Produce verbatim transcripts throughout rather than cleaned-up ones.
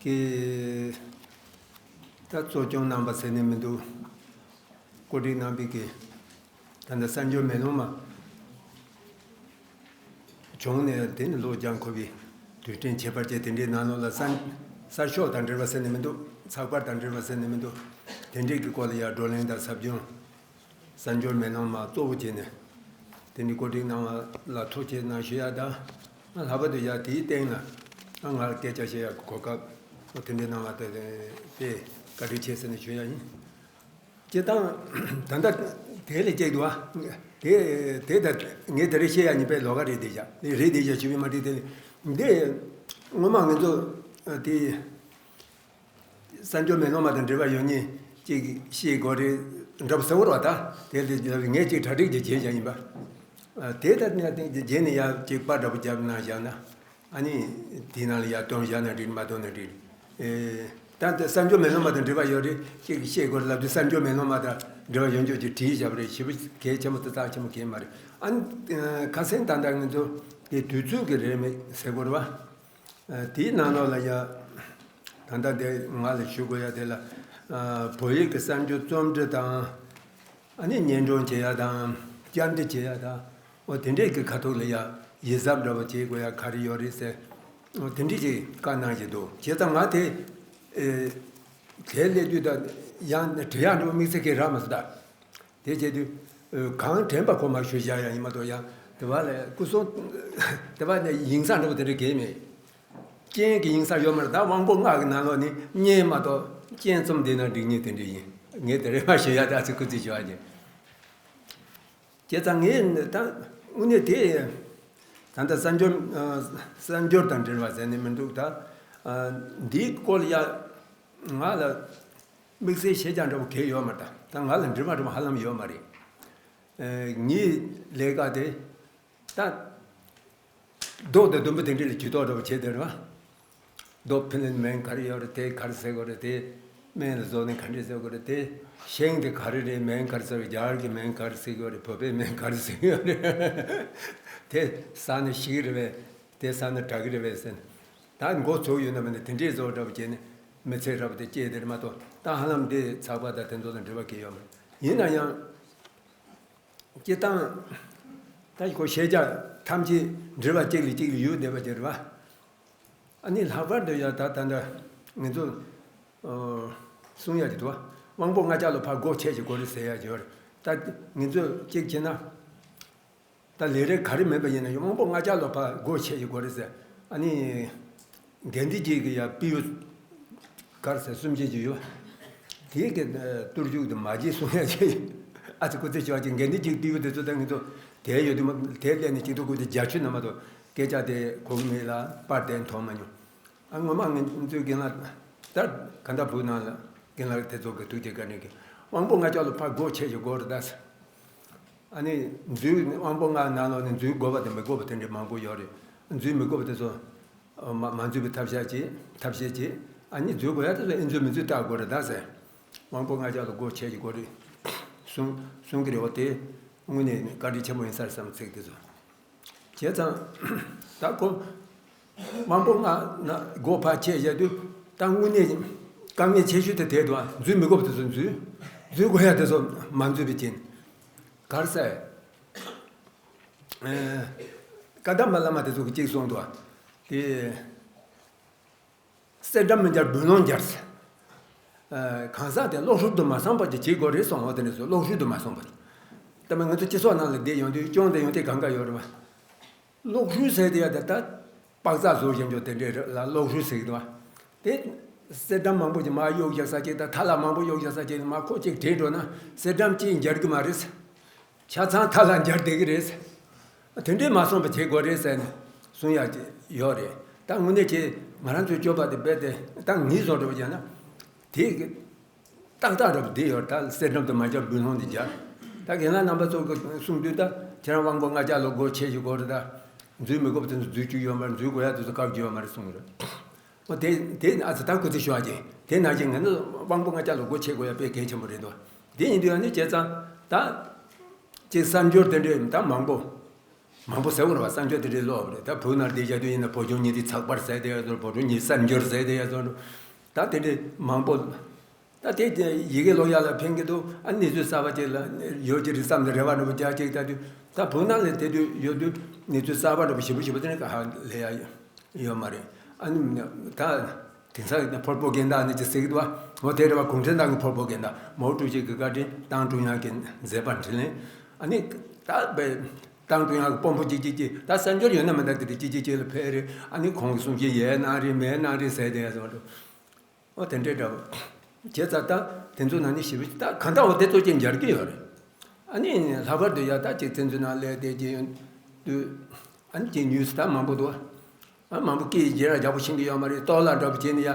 གི་ད་གཙོ་སྐྱོང་གནང་བ་ཟེར་ནས་མི་འདུག་བཀོད་སྒྲིག་གནང་བའི་གི་ད་ལྟ་གསར་འབྱོར་མེ་ལོང་མ་བྱུང་ནས་དེ་ནི་ལོ་བརྒྱ་འཁོར་བའི་དུས་དྲན་ཁྱད་པར་ཅན་དེ་འདྲའི་ནང་ལོགས་ལ་གསར་གསར་ཤོག་དང་འབྲེལ་བ་ཟེར་ནས་མི་འདུག་ཚགས་པར་དང་འབྲེལ་བ་ཟེར་ནས་མི་འདུག་དེ་འདྲའི་གི་སྐོར་ལ་ཡང་བགྲོ་གླེང་དང་ཟབ་སྦྱོང་། གསར་འབྱོར་མེ་ལོང་མ་གཙོ་བོ་བྱས་ནས་དེ་འདྲའི་བཀོད་སྒྲིག་གནང་བ་ལ་ཐུགས་རྗེ་གནང་ཞུ་ཡ་དང་། ལྷག་པར་དུ་ཡ་དེའི་སྟེང་ན་ང་ལ་སྐད་ཆ་བཤད་ཡ་གི་གོ་སྐབས་དེ་འདྲའི་གནང་བ་དེ་དཔེ་བཀའ་དྲིན་ཆེ་ཟེར་ནས་ཞུ་ཡ་ཡིན། སྤྱིར་བཏང་ད་ལྟ་དེ་ལས་སྐྱེས་འདུག་ཨ། དེ་དེ་ད་ངས་དེ་རིང་བཤད་ཡ་ཡིན་པས་ལོགས་ཀ་རེད་དེ་བཞག་རེད་དེ་བཞག་ཞུ་བའི་མ་རེད་དེ། འདི་སྔོན་མ་ང་ཚོ་དེ། གསར་འབྱོར་མེ་ལོང་མ་དང་འབྲེལ་བ་ཡོད་མཁན་གཅིག་ཤེས་དགོས་རེད། འདྲ་པོ་ཟེར་བ་རེད་བ། ད་དེ་ལས་ངས་གཅིག་གྲ་སྒྲིག་ཅིག་བྱས་བཞག་ཡིན་པ། དེ་ལྟར་ན་རྗེས་ནས་ཡང་གཅིག་པར་འདྲ་པོ་བརྒྱབ་གནང་བཞག་ན། ཨ་ནི་དེའི་ནང་ལ་ཡར་བཏོན་བཞག་ན་འགྲིག་མ་བཏོན་ན་འགྲིག་ཨེ། ད་ལྟ་གསར་འབྱོར་མེ་ལོང་མ་དང་འབྲེལ་བ་ཡོད་རེད། གཅིག་ཤེས་དགོས་རེད་ལབ་དུས་གསར་འབྱོར་མེ་ལོང་མ་དང་འབྲེལ་བ་ཡོད་འཇོག་ཅིག་བྲིས་བཞག་པ་རེད། ཞེ་པོ་གལ་ཆེན་པོ་དེ་རྩ་ཆེན་པོ་གལ་མ་རེད། ཨ་ནི་ཁ་སང་ད་ལྟ་ང་ཚོ་དེ་དུས་ཚོད་ཀྱི་རེད་མེད་ཟེར་དགོས་རེད་བ། དེའི་ནང་ལོགས་ལ་ཡ། ད་ལྟ་དེ་ང་ལ་ཞུ་དགོས་ཡ་དེ་ལ། བོད་ཡིག་གི་གསར་འགྱུར་རྩོམ་འབྲི་དང་། ཨ་ནི་སྙན་སྒྲོན་བྱེད་ཡ་དང་། བཅར་འདྲི་བྱེད་ཡ་དང་། འོ་དེ་འདྲས་ཀྱི་ཁ་ཐུག་ལ་ཡ་ཡིད་གཟབ་འདྲ་བོ་བྱེད་དགོས་ཡ་ག་རེ་ཡོད་རེད་ཟེར། འོ་དེ་འདྲས་ཀྱི་བཀའ་གནང་བཞིན་འདུག་བྱས་ཙང་ང་དེ། དེ་སླེབས་དུས་ད་ཡང་དྲི་ཡ་འདྲ་བོ་དམིགས་བསལ་གྱི་རག་མ་སོང་ད། དེ་བྱས་དུས། གང་དྲན་པ་ཁོ་མ་ཞུ་བཞག་ཡ་ཡིན་མ་གཏོགས་ཡང་དེ་བ་ལས་སྐུ་སྲུང་། དེ་བ་ནས་ཡིན་ས་འདྲ་བོ་དེ་འདྲ་གས་མེད། རྐྱེན་གྱི་ཡིན་ས་ཡོད་མ་རེད། ད་དབང་པོ་ལྔ་གི་ནང་ལོགས་ནས་བརྙན་མ་གཏོགས་རྐྱེན་རྩོམ་བསྡད་ན་འགྲིག་ཉེན་དེ་འདྲ་ཡིན། ངས་དེ་རེད་མ་ཞུ་ཡ་ད་ཚིག་ཁུ་ཚིག་ཞུ་ཡ་ཡིན། བྱས་ཙང་ངས་ད་དངོས་གནས་དེ། ད་ལྟ་གསར་འབྱོར། གསར་འབྱོར་དང་འབྲེལ་བ་ཟེར་ནས་མི་འདུག་ད། འདིའི་སྐོར་ཡ། ང་ལ་དམིགས་བསལ་ཤེས་བྱ་འདྲ་བོ་གང་ཡོད་མ་རེད། ད་ང་ལ་འབྲེལ་བ་འདྲ་བོ་ཧ་ལམ་ཡོད་མ་རེད། ངའི་ལས་ཀ་དེ་ད་རྡོ་དང་ལྡུམ་བུ་དེ་འདྲ་ལ་ཇུས་གཏོགས་འདྲ་བོ་བྱས་དེ་རེད་བ། རྡོ་ཕིན་ལེན་སྨན་ག་རེ་ཡོད་རེད། དེ་ག་རེ་ཟེར་དགོས་རེད། དེ་སྨན་ལ་བཟོ་ནས་ག་འདྲས་ཟེར་དགོས་རེད། དེ་ཤིང་དེ་ག་རེ་རེད། སྨན་ག་རེ་ཟེར་དགོས། རྒྱ་གར་གྱི་སྨན་ག་རེ་ཟེར་དགོས་རེད། བོད་པའི་སྨན་ག་རེ་ཟེར་དགོས་རེད། དེ་ཟ་ན་ཤི་གི་རེད་པས། དེ་ཟ་ན་དྲག་གི་རེད་པས་ཟེར་ནས། ད་མགོ་ཚོས་ཡོད་ན་མིན་ན་དེ་འདྲས་བཟོ་འདྲ་བོ་བྱས་ནས་མི་ཚེ་རབ་དེ་སྐྱེལ་དེ་རེད་མ་གཏོགས། ད་ཧ་ལམ་དེ་ཚགས་པར་དང་དེ་ཚོ་དང་འབྲེལ་བ་གང་ཡང་ཡོད་མ་རེད། ཡིན་ན་ཡང་། སྤྱིར་བཏང་། ད་ཁོ་ཤེས་བྱ་ཐམས་ཅད་འབྲེལ་བ་གཅིག་ལས་གཅིག་ལ་ཡོད་བསྡད་པ་དེ་རེད་བ། ཨ་ནི་ལྷག་པར་དུ་ཡང་ད་ད་ལྟ་ང་ཚོ་གསུང་ཡ་དེ་འདུག་བ། དབང་པོ་ལྔ་ཆ་ལ་ཕར་སྒོ་ཕྱེ་ཞིག་དགོས་རེད་ཟེར་ཡ་ཡོད་རེད། ད་ང་ཚོས་གཅིག་བྱས་ན། ད་ལས་རིགས་ག་རེ་མེད་པ་ཡིན་ན་ཡང་དབང་པོ་ལྔ་ཆ་ལ་ཕར་སྒོ་ཕྱེ་ཞིག་དགོས་རེད་ཟེར། ཨ་ནི། དགེ་འདུན་གྱི་གི་ཡ་སྤྲེའུ་གར་ཟེར་གསུམ་ཆེན་གྱི་ཡོད། དེའི་གི་བརྟུལ་ཞུགས་དེ་མ་བརྗེད་གསུང་ཡ་ཆེ། ཨ་ཙི་སྐུ་ཚེ་ཞོག་ཅིག་དགེ་འདུན་གྱི་སྤྲེའུ་དེ་ཚོ་ད་ངེད་ཚོ་དེ་ཡོད་དུས་མ་དེ་ལས་ནས་གཅིག་ཏུ་བསྐུར་ཏེ་བརྒྱད་ཅུ་ན་མ་གཏོགས་སྐད་ཆ་དེ་གོ་གི་མེད་ལ་པར་དེ་མཐོང་མ་མྱོང་། ཨ་སྔོན་མ་ངེད་ཚོའི་རྒན་ལགས་ད་ག་འདྲ་བུ་ནང་ལ་རྒན་ལགས་དེ་ཚོ་གི་ཐུགས་རྗེ་བཀའ་དྲིན་གྱིས་དབང་པོ་ལྔ་ཆ་ལ་ཕར་སྒོ་ཕྱེ་ཞིག་དགོས་རེད་ད་ཟེར། ཨ་ནི་འཛུལ་དབང་པོ་ལྔ་ནང་ལོགས་ནས་འཛུལ་དགོས་པ་དང་མི་དགོས་པ་དེ་འདྲ་མང་པོ་ཡོད་རེད། འཛུལ་མི་དགོས་པ་དེ་ཚོ་མ་མ་འཛུལ་བའི་ཐབས་ཤེས་བྱེད་ཐབས་ཤེས་བྱེད། ཨ་ནི་འཛུལ་དགོས་ཡ་དེ་ཚོ་ཨེ་འཛུལ་མི་འཛུལ་བལྟ་དགོས་རེད་ད་ཟེར། དབང་པོ་ལྔ་ཆ་ལ་སྒོ་ཕྱེ་ཞིག་དགོས་རེད། གསུང་གསུང་གི་རེད་བ། དེ་དངོས་གནས་བཀའ་དྲིན་ཆེན་པོ་ཡིན་ས་རེད་བསམ། ཚིག་དེ་ཚོ། བྱས་ཙང་། ད་ཁོ། དབང་པོ་ལྔ་ན་སྒོ་ཕར་ཕྱེ་བཞག་དུས་ད་དངོས་གནས་དཀའ་ངལ་ཆེ་ཤོས་དེ་དེ་འདུག་འཛུལ་མི་དགོས་པ་དེ་ཚོ་འཛུལ། འཛུལ་དགོས་ཡ་དེ་ཚོ་མ་འཛུལ་བའི་རྐྱེན། གར་ཟེར། ཨེ། ཀ་དམ་པ་བླ་མ་དེ་ཚོ་གིས་གཅིག་གསུངས་འདུག་དེ། གསེར་སྦྲམ་མི་འབྱར་སྦུལ་ལོང་འབྱར་ཟེར། ཨ། གང་ཟག་དེ་གློག་ཧྲུལ་དུ་མ་སོང་བ་ཅིག་བྱེད་དགོས་རེད་གསུངས། འོ་དེ་འདྲ་སོང་། གློག་ཧྲུལ་དུ་མ་སོང་བ། ད་མ་ང་ཚོ་སྤྱི་ཚོགས་ནང་ལ་བསྡད་ཡོང་དུས་སྐྱོན་དེ་ཡོང་དུས་གང་ག་ཡོད་རེད་བ། གློག་ཧྲུལ་ཟེར་དེ་ཡ་དེ་ད་པགས་རྩ་བཟོ་བཞིན་ཡོད་དེ་འདྲ་རེད་ལ་གློག་ཧྲུལ་ཟེར་གི་འདུག་བ། དེ་གསེར་སྦྲམ་མང་པོ་ཅིག་མར་གཡུག་བཞག་ས་ཅིག་དང་ཐལ་བ་མང་པོ་གཡུག་བཞག་ས་ཅིག་མར་ཁོ་གཅིག་བྲེགས་འགྲོ་ན་གསེར་སྦྲམ་གཅིག་འབྱར་གི་མ་རེད། ཆ་ཚང་ཐལ་བ་འབྱར་བསྡད་ཀྱི་རེད། དེ་འདྲས་མ་སོང་བ་བྱེད་དགོས་རེད་ཟེར་ནས་གསུང་ཡག་ཅིག་ཡོད་རེད། ད་དངོས་གནས་ཀྱི་ང་རང་ཚོའི་སྤྱོད་པ་དེ་རྦད་དེ་ད་ངས་བཟོ་འདྲ་བོ་བྱས་ན་དེ་གི་ཏག་ཏག་འདྲ་བོ་བསྡད་ཡོད་རེད། ད་གསེར་སྦྲམ་དུ་མ་འབྱར་སྦུལ་ལོང་དེ་འབྱར། ད་རྒན་ལགས་རྣམ་པ་ཚོ་གི་གསུང་དུས་ད་ཁྱེད་རང་དབང་པོ་ལྔ་ཆ་ལ་སྒོ་ཕྱེ་ཞིག་དགོས་རེད། ད་འཛུལ་མི་དགོས་པ་དེ་ཚོ་འཛུལ་རྒྱུ་ཡོད་མ་རེད། འཛུལ་དགོས་ཡ་དེ་ཚོ་བཀག་རྒྱུ་ཡོད་མ་རེད་གསུངས་ཡོད་རེད། འོ་དེ་དེ་ཨ་ཙི་ད་སྐུ་ཚེ་ཞུ་བ་ཅན་དེ་ནང་བཞིན་ང་ནི་དབང་པོ་ལྔ་ཆ་ལ་སྒོ་ཕྱེ་དགོས་ཡ་དཔེ་གལ་ཆེན་པོ་རེད་འདུག་དེ་ཡིན་དུས་ཨ་ནི་བྱས་ཙང་ད་ཅིག་གསར་འབྱོར་དེ་འདྲས་ད་མང་པོ་ མང་པོ་ཟེར་བ་རེད་བ། གསར་འགྱུར་དེ་འདྲའི་ཀློག་པ་རེད། ད་བོད་ནང་བསྡད་བཞག་དུས་ཡིན་ན་བོད་ལྗོངས་ཉིན་རེའི་ཚགས་པར་ཟེར་དེ་ཡ་ཚོ། བོད་ལྗོངས་ཉིན་གསར་འགྱུར་ཟེར་དེ་ཡ་ཚོ། ད་དེ་འདྲའི་མང་པོ། ད་དེ་ཡི་གེ་ཀློག་ཡག་ལ་ཕན་གྱི་འདུག་ཨ་ནི་གནས་ཚུལ་གསར་པ་ཅིག་ལ་ཡོད་ཀྱི་རེད་བསམ་ནས་རེ་བ་འདྲ་པོ་རྒྱག་ཅིག་ལྟ་དུས། ད་བོད་ནང་ལ་བསྡད་དུས་ཡོད་དུས་གནས་ཚུལ་གསར་པ་འདྲ་པོ་ཞེ་པོ་ཞེ་པོ་དེ་འདྲ་ག་ཧ་ལས་ཡ་ཡོད་མ་རེད། ཨ་ནི་ད་དེང་སང་ཕོར་པོ་གན་ད་ནི་ཅི་ཟེར་གྱི་འདུག་བ། འོ་དེ་རེད་བ། གུང་ཁྲན་ཏང་གི་ཕོར་པོ་གན་ད། མའོ་ཀྲུའུ་ཞི་གི་བཀའ་དྲིན། ཏང་ཀྲུང་དབྱང་གི་མཛད་པ་འཕྲིན་ལས། ཨ་ནི་ད་བའི་ཏང་ཀྲུང་དབྱང་གི་དཔོན་པོ་གཅིག་གཅིག་གཅིག་ད་གསར་འགྱུར་ཡོད་ན་མེད་ན་དེ་འདྲ་གཅིག་གཅིག་གཅིག་ལ་ཕེབས་རེད། ཨ་ནི་ཁོང་གི་གསུང་བཤད་ཡས་གནང་རེད་མེད་གནང་རེད་ཟེར་དེ་ཡ་ཟེར་བ་འདུག་འོ་དེ་འདྲའི་འདྲ་བོ། བྱས་ཙང་ད་དེ་ཚོ་ནང་ནས་ཞེ་པོ་ཅིག་ད་གང་ལྟར་འོ་དེ་ཚོ་ཅིག་མཇལ་གྱི་ཡོད་རེད། ཨ་ནི་ལྷག་པར་དུ་ཡ་ད་ཅིག་བཙན་འཛུལ་ནང་སླེབས་བསྡད་ཀྱི་ཡོད་དུས། ཨ་ནི་ཅིག་ཉུས་སུ་ད་མང་པོ་འདུག་ཨ་མང་པོ་སྐད་ཡིག་རྒྱག་རྒྱག་པོ་ཤེས་ཀྱི་ཡོད་མ་རེད། ལྟོ་ལ་འདྲ་པོ་བྱས་ནས་ཡ།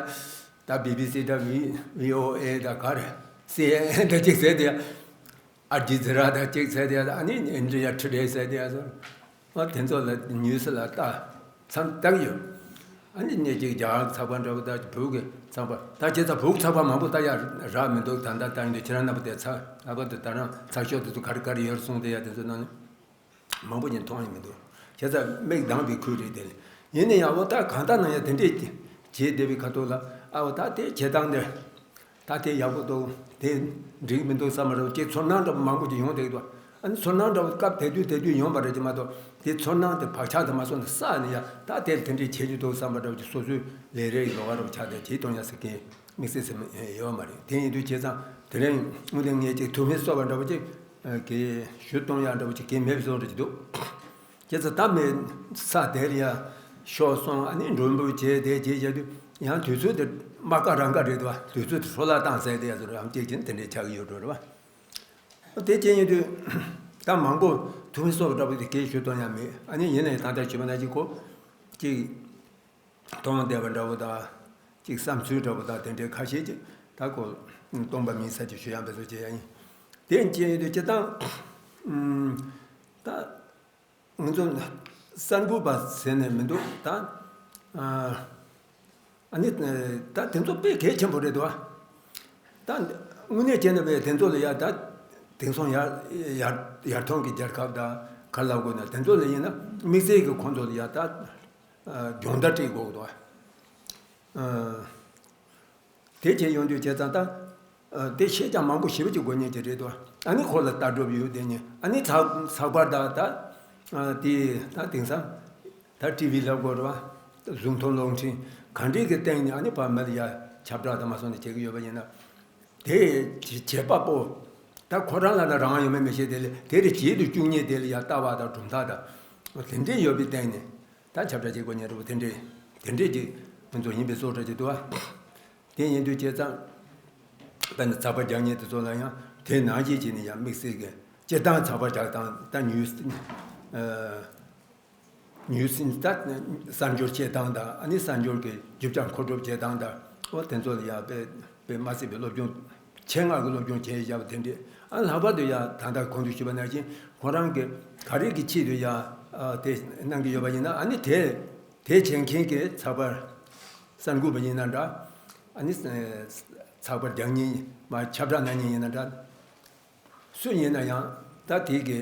ད་བི་བི་སི་ད་བི་བི་ཨོ་ཨེ་ད་ག་རེ། སི་ཨེན་ཨེན་ད་ཅིག་ཟེར་དེ་ཡ། ཨལ་ཇི་ཛི་ར་ད་ཅིག་ཟེར་དེ་ཡ། ཨ་ནི་ཨིན་ཌི་ཡ་ཊུ་ཌེ་ཟེར་དེ་ཡ་ཟེར། ཨ་དེ་ཚོ་ལ་ཉུས་སུ་ལ་ལྟ། མཚམས་བཏང་ཡོད། ཨ་ནི་གནས་གཅིག་རྒྱ་གར་ཚགས་པར་འདྲ་པོ་དང་བོད་ཀྱི་ཚགས་པར། ད་བྱས་ཙང་བོད་ཚགས་པར་མང་པོ་ལྟ་ཡ་རག་མི་འདུག་ད་ལྟ་ལྟ་ཡིན་དུས་ཁྱེད་རང་རྣམ་པ་དེ་ཚགས་ལྷག་པར་དུ་ད་རང་ཚགས་ཤོག་དེ་ཚོ་ག་རེ་ག་རེ་ཡོད་རེད་གསུངས་དེ་ཡ། དེ་ཚོ་ནང་ནས་མང་པོ་ཅིག་མཐོང་ཡི་མི་འདུག་བྱས་ཙང་མིག་གདངས་པའི་ཁུལ་རེད་དེ། ཡིན་ན་ཡང་འོ་ད་གང་ལྟར་ན་ཡང་དེ་འདྲས་བྱས་བསྡད་པའི་ཁ་ཐུག་ལ། ཨ་འོ་ད་དེ་བྱེད་སྟངས་འདི། ད་དེ་ཡག་པོ་འདུག་དེ་འགྲིག་མི་འདུག་བསམ་པ་རེད། ཅིག་ཚོར་སྣང་འདྲ་པོ་མང་པོ་ཅིག་ཡོང་བསྡད་ཀྱི་འདུག་ཨ་ནི་ཚོར་སྣང་འདྲ་པོ་སྐབས་དེ་དུས་དེ་དུས་ཡོང་བ་རེད་ཀྱི་མ་གཏོགས། དེ་ཚོར་སྣང་དེ་བག་ཆགས་དེ་མ་སོང་ནས་བསགས་ནས་ཡ། ད་དེ་དེ་འདྲས་བྱེད་རྒྱུ་འདུག་བསམ་པ་འདྲ་པོ་ཅིག་སོ་སོའི་ལས་རེས་ཀྱི་ལོགས་ཀ་འདྲ་པོ་ཆགས་ཏེ་བྱེད་གཏོང་ཡ་ཟེར་མཁན་དམིགས་བསལ་ཟེར་མཁན་ཡོད་མ་རེད། དེ་ཡིན་དུས་བྱས་ཙང་དེ་རིང་དངོས་གནས་ངས་ཅིག་ཐུགས་ཕན་གསོས་པ་འདྲ་པོ་ཅིག་གི་ཞུ་གཏོང་ཡ་འདྲ་པོ་ཅིག་གི་མེད་པའི་བཟོ་འདྲ་ཅིག་འདུག་བྱས་ཙང་ད་མི་ས་དེར་ཡ་ཤོག་སོང་། ཨ་ནི་མགྲོན་འབོད་བྱས་དེ་བྱས་བྱས་དུས་ཡང་དུས་ཚོད་དེ་མ་ཀ་རང་ཀ་རེད་འདུག་དུས་ཚོད་དེ་འཕྲོ་བརླག་བཏང་ཟེར་དེ་ཡ་ཚོ་རང་གཅིག་ཅིག་དེ་འདྲས་ཆགས་ཀྱི་ཡོད་འགྲོ་རེད་བ། དེ་བྱས་ཡིན་དུས་ད་མང་པོ་ཐུགས་ཕན་གསོས་པ་འདྲ་པོ་དེ་གས་ཞུ་གཏོང་ཡ་མེད། ཨ་ནི་ཡིན་ན་ཡང་ད་ལྟ་ཞུས་པ་ནང་བཞིན་ཁོ་གཅིག་མཐོང་བསྡད་པ་འདྲ་པོ་དང་། གཅིག་བསམ་ཚུལ་འདྲ་པོ་དང་དེ་འདྲའི་ཁ་ཤས་ཀྱིས་ད་ཁོ་སྟོང་པ་མིན་ས་ཅིག་ཞུ་ཡ་འབད་བརྩོན་བྱེད་ཡ་ཡིན། དེ་བྱས་ཡོད་དུས་སྤྱིར་བཏང་ད་ང་ཚོ་གསར་འགོད་པ་ཟེར་ནས་མི་འདུག་ད་ཨ་ཨ་ནི་ད་དེ་ཚོ་དཔེ་གལ་ཆེན་པོ་རེད་འདུག་ད་དངོས་གནས་བྱས་ན་དཔེ་དེ་ཚོ་ལ་ཡ་ད་དེང་སང་ཡར་ཡར་ཡར་ཐོན་གྱི་རྒྱལ་ཁབ་དང་ག་ལ་དགོས་ན་དེ་ཚོ་ལ་ཡིན་ན་དམིགས་བསལ་གྱི་ཁོང་ཚོ་ལ་ཡ་ད། སྦྱོང་བརྡར་སྤྲད་དགོས་འདུག་དེ་བྱས་ཡོང་དུས་བྱས་ཙང་ད། དེ་ཤེས་ཀྱང་མང་པོ་ཞེ་པོ་ཅིག་དགོས་ཉེན་ཅིག་རེད་འདུག་ཨ་ནི་ཁོ་ལ་ལྟ་གྲུབ་ཡོད་དེ་ཉིན་ཨ་ནི་ཚགས་ཚགས་པར་དང་ད། དེ་ད་དེང་སང་ད་ཊི་ཝི་ལབ་དགོས་རེད་བ། གཟུགས་མཐོང་གློག་འཕྲིན་ག་འདྲས་ཀྱི་སྟེང་ནས་ཨ་ནི་བར་མེད་ལ་ཡ་ཁྱབ་བསྒྲགས་དང་མ་སོང་ནས་བྱེད་ཀྱི་ཡོད་པ་ཡིན་ན། དེ་བྱེད་པ་པོ། ད་ཁོ་རང་ལ་ན་རང་ཡོད་མེད་མི་ཤེས་དེ་ལས་དེ་རེ་བྱེད་དུ་བཅུག་ཉེན་དེ་ལ་ཡ་ལྟ་བ་དང་གྲུབ་མཐའ་དང་། དེ་འདྲས་ཡོད་པའི་སྟེང་ནས། ད་ཁྱབ་བསྒྲགས་བྱེད་དགོས་ཉེན་རེད་བ། དེ་འདྲས་དེ་འདྲས་ཀྱི་ང་ཚོ་ཡིན་པའི་བཟོ་འདྲ་ཅིག་འདུག་ཨ། དེ་ཡིན་དུས་བྱས་ཙང་། དཔེར་ན་ཚགས་པར་རྒྱག་མཁན་དེ་ཚོ་ལ་ཡང་དེ་ནང་བཞིན་བྱས་ནས་ཡང་དམིགས་བསལ་གྱི་སྤྱིར་བཏང་ཚགས་པར་རྒྱག་སྟངས་ད་ཉུས་ཉུས་ཟིན་ད་གསར་འགྱུར་བཤད་སྟངས་དང་ཨ་ནི་གསར་འགྱུར་གྱི་རྒྱུ་ཆ་མཁོ་སྒྲུབ་བྱེད་སྟངས་དང་འོ་དེ་ཚོ་ལ་ཡང་དཔེ་དཔེ་མ་སྲིད་པའི་སློབ་སྦྱོང་ཆེད་མངགས་ཀྱི་སློབ་སྦྱོང་བྱས་བཞག་པ་དེ་འདྲས་ཨ་ལྷག་པར་དུ་ཡང་ད་ལྟ་གོང་དུ་ཞུས་པ་ནང་བཞིན་ཁོ་རང་གི་ག་རེ་གི་ཆེད་དུ་ཡང་ཨ་དེ་གནང་གི་ཡོད་པ་ཡིན་ན་ཨ་ནི་དེ། དེ་བྱེད་མཁན་གྱི་ཚགས་པར་གསར་འགོད་པ་ཡིན་ན་འདྲ། ཨ་ནི་ཚགས་པར་རྒྱག་མཁན་མ་ཁྱབ་བསྒྲགས་གནང་མཁན་ཡིན་ན་འདྲ། སུ་ཡིན་ན་ཡང་ད་དེ་གི་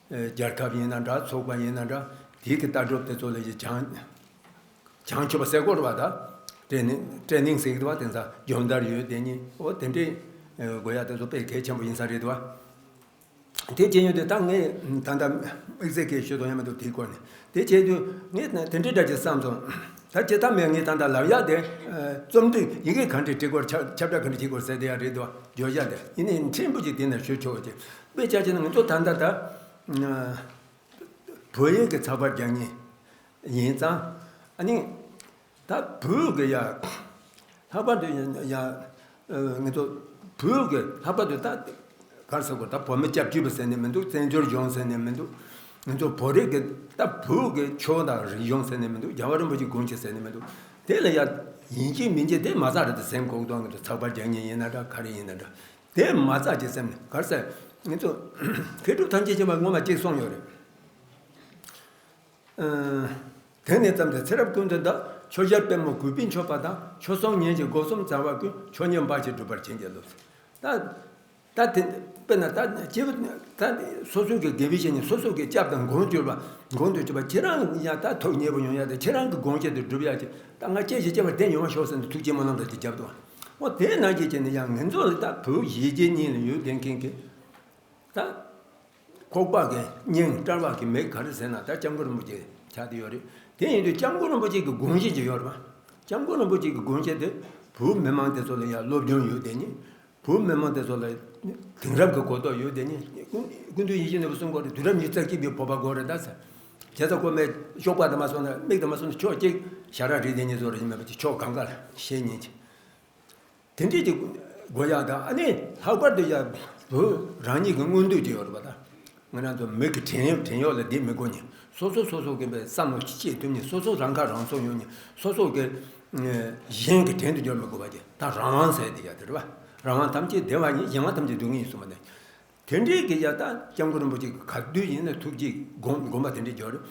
རྒྱལ་ཁབ་ཡིན་ན་འདྲ་ཚོགས་པ་ཡིན་ན་འདྲ་དེ་གི་ལྟ་གྲུབ་དེ་ཚོ་ལ་ཡི་བྱང་བྱང་ཆུབ་པ་ཟེར་དགོས་རེད་བ། ད་ཊེ་ནིང་ཊེ་ནིང་ཟེར་གི་འདུག་བ། དེང་སང་སྦྱོང་བརྡར་ཡོད་དེ་ནི་འོ་དེ་འདྲའི་དགོས་ཡ་དེ་ཚོ་དཔེ་གལ་ཆེན་པོ་ཡིན་ས་རེད་འདུག་བ། དེ་བྱས་ཡོད་དུས་ད་ངས་ད་ལྟ་དམིགས་བསལ་གྱི་ཤོད་དོན་ཡང་མི་འདུག་དེའི་སྐོར་ནས། དེ་བྱས་དུས་ངས་དེ་འདྲའི་འདྲ་ཅིག་བསམ་སོང་། ད་ཇི་ལྟར་མེད་ངས་ད་ལྟ་ལབ་ཡག་དེ། རྩོམ་འབྲི་ཡི་གེ་ག་འདྲས་འབྲི་དགོས་ཁྱབ་ཁྱབ་བསྒྲགས་ག་འདྲས་བྱེད་དགོས་ཟེར་དེ་ཡང་རེད་འདུག་བརྗོད་བྱ་དེ་ཡིན་ནའི་ཕྲན་བུ་ཅིག་དེ་ནས་ཞུ་ཆོག་ཅིག་དཔེ་ཆ་བྱས་ན་ང་ཚོ་ད་ལྟ་ད། བོད་ཡིག་གི་ཚགས་པར་རྒྱག་མཁན་ཡིན་ཙང་། ཨ་ནི། ད་བོད་ཀྱི་ཡ། ལྷག་པར་དུ་ཡ་ཡ། ཨ་ང་ཚོ་བོད་ཀྱི་ལྷག་པར་དུ་ད་ག་རེ་ཟེར་དགོས། ད་བོད་མི་སྐྱབས་བཅོལ་བ་ཟེར་ནས་མི་འདུག་བཙན་བྱོལ་གཞུང་ཟེར་ནས་མི་འདུག་ང་ཚོ་བོད་རིགས་ཀྱི་ད་བོད་ཀྱི་ཆོས་དང་རིག་གཞུང་ཟེར་ནས་མི་འདུག་རྒྱལ་བ་རིན་པོ་ཆེའི་དགོངས་གཞི་ཟེར་ནས་མི་འདུག་དེ་ལ་ཡ་ཡིན་གཅིག་མིན་གཅིག་དེ་མ་རྩ་རེད་དེ་སེམས་ཁོག་གཏོང་གི་འདུག་ཚགས་པར་རྒྱག་མཁན་ཡིན་ན་འདྲ་ག་རེ་ཡིན་ན་འདྲ། དེ་མ་རྩ་གི་སེམས་ནས་ག་རེ་ཟེར། ང་ཚོ་མཁས་གྲུབ་ཐམས་ཅད་མཁྱེན་པ་སྔོན་མ་གཅིག་གསུངས་ཡོད་རེད། དེང་ནས་བརྩམས་ཏེ་ཚེ་རབས་ཀུན་ཏུ་བདག་ཆོས་རྒྱལ་པདྨོ་གུས་པས་མཆོད་པ་དང་། ཆོས་སྲུང་ཉིད་ཀྱི་སྒོ་གསུམ་བྱ་བ་ཀུན། ཆོས་ཉིད་འབའ་ཞིག་འགྲུབ་པར་བྱིན་གྱིས་རློབས། ད་ ད་དེ་དཔེར་ན་ད་སྐྱེས་བུ་ད་སོ་སོ་གི་དགེ་བའི་བཤེས་གཉེན་སོ་སོ་གི་སྐྱབས་དང་མགོན་གྱུར་པ་མགོན་དུ་གྱུར་པ་ཁྱེད་རང་ཡང་ད་ཐུགས་མཉེས་པོ་ཡོང་ཡ་དེ་ཁྱེད་རང་གི་དགོངས་བཞེད་དེ་སྒྲུབ་ཡ་ཅིག་ད་ང་སྐྱེ་ཞིང་སྐྱེ་བར་བརྟན་ཡོང་བ་ཤོག་ཟེར་ནས་ཐུགས་བསྐྱེད་སྨོན་ལམ་དང་ཅིག་བརྒྱབ་འདུག་འོ་དེ་ནང་བཞིན་བྱས་ནས་ཡང་ངེད་ཚོ་ལ་ད་བོད་གཞིས་བྱེས་གཉིས་ལ་ཡོད་བསྡད་མཁན་གྱི་ད། ཁོག་པ་གི་སྙིང་བཀྲ་བ་གི་མིག་ག་རེ་ཟེར་ན་ད་སྐྱབས་མགོན་རིན་པོ་ཆེ་ཆགས་བསྡད་ཡོད་རེད། དེ་ཡིན་དུས་སྐྱབས་མགོན་རིན་པོ་ཆེ་གི་དགོངས་གཞི་ཅིག་ཡོད་རེད་པ། སྐྱབས་མགོན་རིན་པོ་ཆེ་གི་དགོངས་གཞི་དེ་བོད་མི་མང་དེ་ཚོ་ལ་ཡང་སློབ་སྦྱོང་ཡོད་དེ་ནི་བོད་མི་མང་དེ་ཚོ་ལ་དེང་རབས་ཀྱི་གོ་རྟོགས་ཡོད་དེ་ནི་ཀུན་ཀུན་འདུས་ཡིད་བཞིན་ནོར་བུ་གསུང་གོ་རེད། དུས་རབས་ཉི་ཤུ་རྩ་གཅིག་པའི་བོད་པ་དགོས་རེད་ད་ཟེར། བྱས་ཙང་ཁོ་མེད་གཤོག་པ་དང་མ་སོང་ན་མིག་དང་མ་སོང་ན་ཕྱོགས་གཅིག་ཞལ་རག་རིག་ལྡན་གཉིས་ཚོ་རེད་ཡིན་མེད་པ་ཅིག་ཕྱོགས་གང་ག་ལ་ཤེས་ཉིན་གྱི། དེ་འདྲས་ཀྱི་དགོས་ཡག་དང་ཨ་ནི་ལྷག་པར་དུ་ཡ་བོད་རང་ཉིད་ཀྱི་མངོན་འདོད་ཅིག་ཡོད་རེད་པ་ད། ང་རང་ཚོ་མི་གི་བྲན་གཡོག་བྲན་གཡོག་ལ་བསྡད་མི་དགོས་ཉིན་སོ་སོ་སོ་སོ་གི་བསམ་བློ་གཅིག་ཐུབ་ཉིན་སོ་སོ་རང་ཁ་རང་གསོ་ཡོང་ཉིན་སོ་སོ་གི་གཞན་གྱི་བྲན་དུ་འགྱུར་མི་དགོས་པ་ཅིག་ད་རང་དབང་ཟེར་དེ་ཡ་དེ་རེད་པ། རང་དབང་ཐམས་ཅད་བདེ་བ་ཉིད་གཞན་དབང་ཐམས་ཅད་སྡུག་བསྔལ་ཡིན་གསུངས་པ་ནི། དེ་འདྲས་ཀྱི་ཡ་ད་སྐྱབས་མགོན་རིན་པོ་ཆེ་གི་ག་དུས་ཡིན་ན་ཐུགས་རྗེ་དགོངས་དགོངས་པ་དེ་འདྲས་འཇོག་རེད།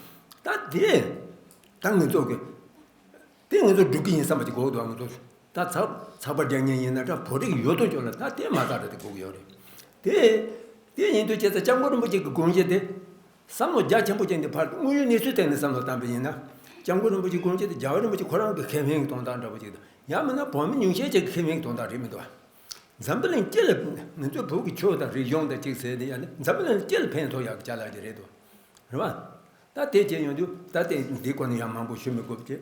ད་དེ་ད་ངེད་ཚོ་གི་དེ་ངེད་ཚོ་སྒྲུབ་ཀྱི་ཡིན་བསམ་པ་ཅིག་དགོས་འདུག་ང་ཚོ་ད་ཚགས་ཚགས་པར་རྒྱག་མཁན་ཡིན་ན་འདྲ་བོད་རིགས་ཡོད་དོ་ཅོག་ལ་ད་དེ་མ་ཚར་རེད་དེ་དགོས་ཀྱི་ཡོད་རེད། དེ་དེ་ཡིན་དུས་བྱས་ཙང་སྐྱབས་མགོན་རིན་པོ་ཆེ་གི་དགོངས་གཞི་དེ་བསམ་བློ་རྒྱ་ཆེན་པོ་ཅན་དེ་ཕར་དངོས་ཡོད་གནས་ཚུལ་སྟེང་ནས་བསམ་བློ་བཏང་པ་ཡིན་ན་སྐྱབས་མགོན་རིན་པོ་ཆེའི་དགོངས་གཞི་དེ་རྒྱལ་བ་རིན་པོ་ཆེ་ཁོ་རང་གི་ཁེ་ཕན་གྱི་དོན་དག་འདྲ་པོ་ཅིག་དང་ཡང་མིན་ན་བོད་མི་ཉུང་ཤས་ཅིག་གི་ཁེ་ཕན་གྱི་དོན་དག་རེད་མི་འདུག་འཛམ་བུ་གླིང་སྤྱི་ལ་ང་ཚོའི་བོད་ཀྱི་ཆོས་དང་རིག་གཞུང་དང་གཅིག་ཟེར་དེ་ཡང་ནི་འཛམ་བུ་གླིང་སྤྱི་ལ་ཕན་ཐོགས་ཡག་གི་ཅ་ལག་ཅིག་རེད་དོ། རེད་བ། ད་དེ་བྱས་ཡོང་དུས་ད་ལྟའི་འདི་སྐོར་ནས་ཡང་མང་པོ་ཞུ་མི་དགོས་ཀྱི།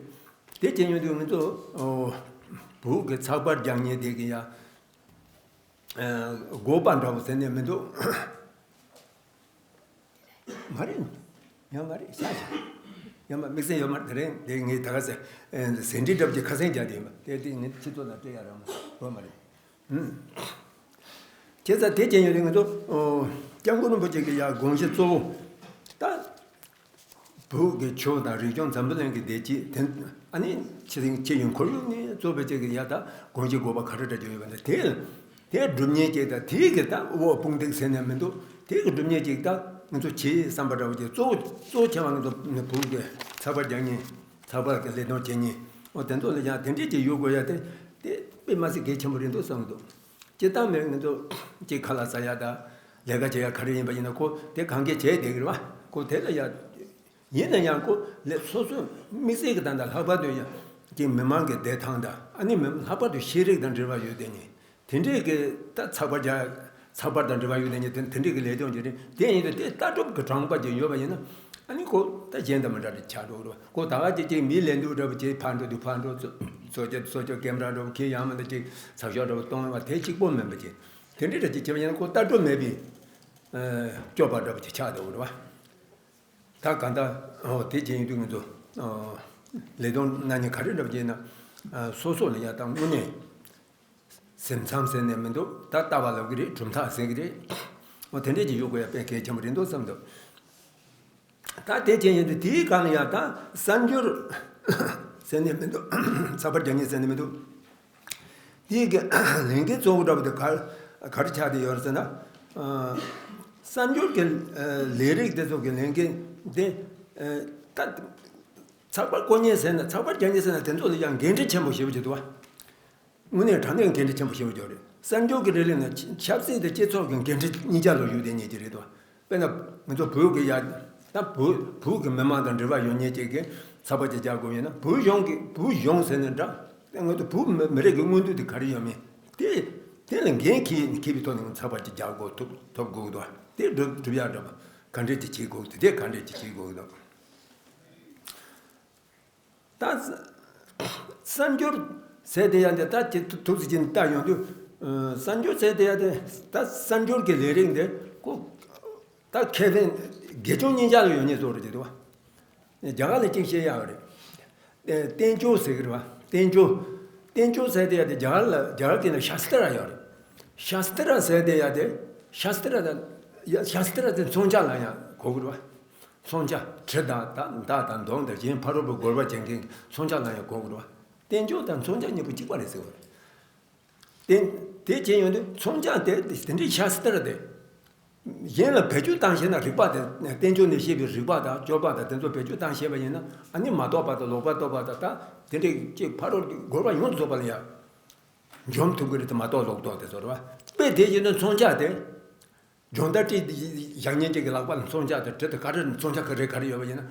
དེ་བྱས་ཡོང་དུས་ང་ཚོ་བོད་ཀྱི་ཚགས་པར་རྒྱག་མཁན་དེ་གི་ཡང་དགོས་པ་འདྲ་བོ་ཟེར་ནས་མི་འདུག་མ་རེད། ཡང་མ་རེད་ཤག་ཤག་ཡང་མ་དམིགས་བསལ་ཡོད་མ་རེད། དེ་རིང་ངས་ད་ག་ཟེ་ཟིན་བྲིས་འདྲ་པོ་ཅིག་ཁ་སང་རྒྱག་དེ་ཡིན་པ་དེ་དེ་ངས་ཁྱེད་ཚོ་ལ་སྤྲད་ཡ་རང་མ་ཡོད་མ་རེད། ཨུམ། ཁྱེད་ཚོ་དེ་ཅན་ཡོད་རེད། ང་ཚོ་སྐྱབས་མགོན་རིན་པོ་ཆེ་གི་ཡ་དགོངས་གཞི་གཙོ་བོ་ད། བོད་ཀྱི་ཆོས་དང་རིག་གཞུང་འཛམ་བུ་གླིང་གི་བདེ་སྐྱིད་དེ་ཨ་ནི་ཕྱི་རིང་ཕྱི་ཡོང་ཁོར་ཡུག་ནི་གཙོ་བོ་ཅིག་གི་ཡ་ད་དགོངས་གཞི་དགོས་པ་ག་རེ་འདྲ་ཅིག་ཡོད་པ་འདི་དེ་དེ་སྒྲུབ་མཁན་ཅིག་ད་དེའི་གི་ད་དབུ་དཔུང་འདེགས་ཟེར་ནས་མི་འདུག་དེའི་གི་སྒྲུབ་མཁན་ཅིག་ད་ང་ཚོ་བྱེད་བསམ་པ་འདྲ་བོ་ཅིག་གཙོ་བོ་གཙོ་བོ་ཆེ་བ་ང་ཚོ་ནི་བོད་ཀྱི་ཚགས་པར་རྒྱག་མཁན་ཚགས་པར་གི་ལས་དོན་བྱེད་མཁན་འོ་དེ་ཚོ་ལ་ཡང་དེ་འདྲས་ཅིག་ཡོད་དགོས་ཡ་དེ་དེ་དཔེ་མ་སྲིད་གལ་ཆེན་པོ་རེད་འདུག་བསམ་གི་འདུག་སྤྱིར་བཏང་མི་ང་ཚོ་གཅིག་ཁ་ལག་ཟ་ཡ་ད་ལས་ཀ་བྱེད་ཡ་ག་རེ་ཡིན་པ་ཡིན་ན་ཁོ་དེ་གང་གས་བྱས་བསྡད་གི་རེད་བ། ཁོ་དེ་ལ་ཡ་ཡིན་ན་ཡང་ཁོ་ལས་སོ་སོའི་དམིགས་བསལ་གྱི་ད་ལྟ་ལྷག་པར་དུ་ཡ་གཅིག་མི་མང་གི་བདེ་ཐང་དང་ཨ་ནི་མི་ལྷག་པར་དུ་ཤེས་རིག་དང་འབྲེལ་བ་ཡོད་དེ་ནི་དེ་འདྲས་ཀྱི་ད་ཚགས་པར་རྒྱག་ཚགས་པར་དང་འབྲེལ་བ་ཡོད་དེ་ནི་དེ་དེ་འདྲས་ཀྱི་ལས་དོན་བྱེད་རིང་དེ་ཡིན་དུས་དེ་ལྟ་གྲུབ་ཀྱི་དྲང་པོ་ཅིག་ཡོད་པ་ཡིན་ན་ཨ་ནི་ཁོ་ད་གཞན་དང་མི་འདྲ་རེ་ཆགས་འགྲོ་གི་རེད་བ། ཁོ་ད་ག་ཅིག་ཅིག་མི་ལས་འདུག་འདྲ་པོ་ཅིག་ཕར་འགྲོ་དུས་ཕར་འགྲོ་ཚོ་ཚོ་ཅེ་ཚོ་ཅོ་ཀེམ་ར་འདྲ་པོ་ཁྱེད་ཡང་མི་འདུག་ཅིག་ཚགས་ཤོག་འདྲ་པོ་གཏོང་བ་དེ་གཅིག་པོ་མིན་པ་ཅིག་དེ་འདྲས་འདྲ་ཅིག་བྱེད་པ་ཡིན་ན་ཁོ་ལྟ་གྲུབ་མེད་པའི་སྐྱོབ་པ་འདྲ་པོ་ཅིག་ཆགས་འགྲོ་གི་རེད་བ། ད་གང་ལྟར་ཨོ་དེ་བྱས་ཡིན་དུས་ང་ཚོ་ཨོ་ལས་དོན་གནང་མཁན་ག་རེ་འདྲ་པོ་བྱས་ན་ཨ་སོ་སོ་ལ་ཡ་ད་དངོས་གནས་སེམས་ཙམ་ཟེར་ནས་མི་འདུག་ད་ལྟ་བ་ལབ་ཀྱི་རེད། གྲུབ་མཐའ་ཟེར་གྱི་རེད། ཨོ་དེ་འདྲས་ཀྱི་ཡོད་དགོས་ཡ་དཔེ་གལ་ཆེན་པོ་རེད་འདུག་བསམ་འདུག་ད་དེ་བྱས་ཡིན་དུས་དེའི་སྒང་ལ་ཡ་ད་གསར་འགྱུར་ཟེར་ནས་མི་འདུག་ཚགས་པར་རྒྱག་མཁན་ཟེར་ནས་མི་འདུག་དེའི་གི་ལས་འགན་གཙོ་བོ་འདྲ་པོ་དེ་ག་ག་རེ་ཆགས་བསྡད་ཡོད་རེད་ཟེར་ན། ཨ་གསར་འགྱུར་གྱི་ཨ་ལས་རིགས་དེ་ཚོ་གི་ལས་འགན་དེ་ཨ་ད་ཚགས་པར་བརྐོ་མཁན་ཟེར་ན་ཚགས་པར་རྒྱག་མཁན་ཟེར་ན་དེ་ཚོ་ལ་ཡང་འགན་འཁྲི་ཆེན་པོ་ཞེ་པོ་ཅིག་འདུག་བ། དངོས་གནས་དྲང་གནས་འགན་འཁྲི་ཆེན་པོ་ཞེ་པོ་ཅིག་རེད། གསར་འགྱུར་གྱི་ལས་རིགས་ནི་ཆབ་སྲིད་དང་སྤྱི་ཚོགས་ཀྱི་འགན་འཁྲི་གཉིས་ཆ་ལ་ཡོད་བསྡད་མཁན་ཅིག་རེད་འདུག་དཔེར་ན་ང་ཚོ་བོད་ཀྱི་ཡ་ད་བོད་བོད་ཀྱི་མི་མང་དང་འབྲེལ་བ་ཡོད་མཁན་ཅིག་གིས་ཚགས་པར་ཅིག་རྒྱག་དགོས་ཡོད་ན་བོད་གཞུང་གི་བོད་གཞུང་ཟེར་ནས་འདྲ། ང་ཚོ་བོད་མི་མི་རིགས་ཀྱི་མངོན་འདོད་དེ་ག་རེ་ཡོད་མེད་དེ་དེ་ལ་འགན་འཁྱེར་འཁྱེར་བའི་ཐོག་ནས་ཚགས་པར་ཅིག་རྒྱག་དགོས་ཐུབ་ཐུབ་དགོས་ཀྱི་འདུག་དེ་སྒྲུབ་སྒྲུབ་ཡག་འདྲ་པོ་ག་འདྲས་ཅིག་བྱེད་དགོས་ཀྱི་འདུག་དེ་ག་འདྲས་ཅིག་བྱེད་དགོས་ཀྱི་འདུག་ད་གསར་འགྱུར་ཟེར་དེ་ཡང་དེ་ད་ཅིག་ཐུགས་སུ་ཅིག་བལྟ་ཡོང་དུས་གསར་འགྱུར་ཟེར་དེ་ཡང་དེ་ད་གསར་འགྱུར་གྱི་ལས་རིགས་འདི་ཁོ་ད་ཁེ་ཕན་དགེ་སྦྱོང་གཉིས་ཆར་ལ་ཡོད་ངེས་བཟོ་རེད་དེ་བ། རྒྱ་གར་ལ་གཅིག་བཤད་ཡག་རེད། བསྟན་བཅོས་ཟེར་གི་རེད་བ། བསྟན་བཅོས། བསྟན་བཅོས་ཟེར་དེ་ཡང་དེ་རྒྱ་གར་ལ་རྒྱ་གར་གྱི་ནང་ཤ་སྟྲ་ཡོད་རེད། ཤ་སྟྲ་ཟེར་དེ་ཡང་དེ་ཤ་སྟྲ་དང་ཡ་ཤ་སྟྲ་དེ་མཚོན་ཆ་ལ་ཡང་གོ་གི་རེད་བ། མཚོན་ཆ་གྲི་དང་ད་མདའ་དང་མདུང་དང་གཞན་ཕ་རོལ་པོའི་རྒོལ་བ་བྱེད་མཁན་མཚོན་ཆ་ལ་ཡང་གོ་གི་རེད་བ། བསྟན་བཅོས་དང་མཚོན་ཆ་གཉིས་པོ་གཅིག་པ་རེད་ཟེར་བ་རེད། དེ་དེ་བྱས་ཡོང་དུས་མཚོན་ཆ་དེ་དེ་འདྲའི་ཤ་སྟྲ་དེ། གཞན་ལ་བེད་སྤྱོད་བཏང་ཤེས་ན་རིག་པ་དེ་བསྟན་བཅོས་ནས་བཤད་པའི་རིག་པ་དང་སྤྱོད་པ་དང་དེ་ཚོ་བེད་སྤྱོད་བཏང་ཤེས་པ་ཡིན་ན་ཨ་ནི་མ་རྟོགས་པ་དང་ལོག་པར་རྟོག་པ་དང་ད་དེ་འདྲའི་ཅིག་ཕ་རོལ་རྒོལ་བ་ཡོངས་རྫོགས་པ་ལ་ཡང་འཇོམས་ཐུབ་ཀྱི་རེད་དེ་མ་རྟོགས་ལོག་རྟོག་དེ་ཚོ་རེད་བ། དེ་བཞིན་དུ་མཚོན་ཆ་དེ། སྦྱོང་བརྡར་སྤྲད་བཞག་མཁན་ཅིག་གི་ལག་པ་ལ་མཚོན་ཆ་དང་གྲི་དང་ག་རེ་མཚོན་ཆ་ག་རེ་ག་རེ་ཡོད་པ་ཡིན་ན།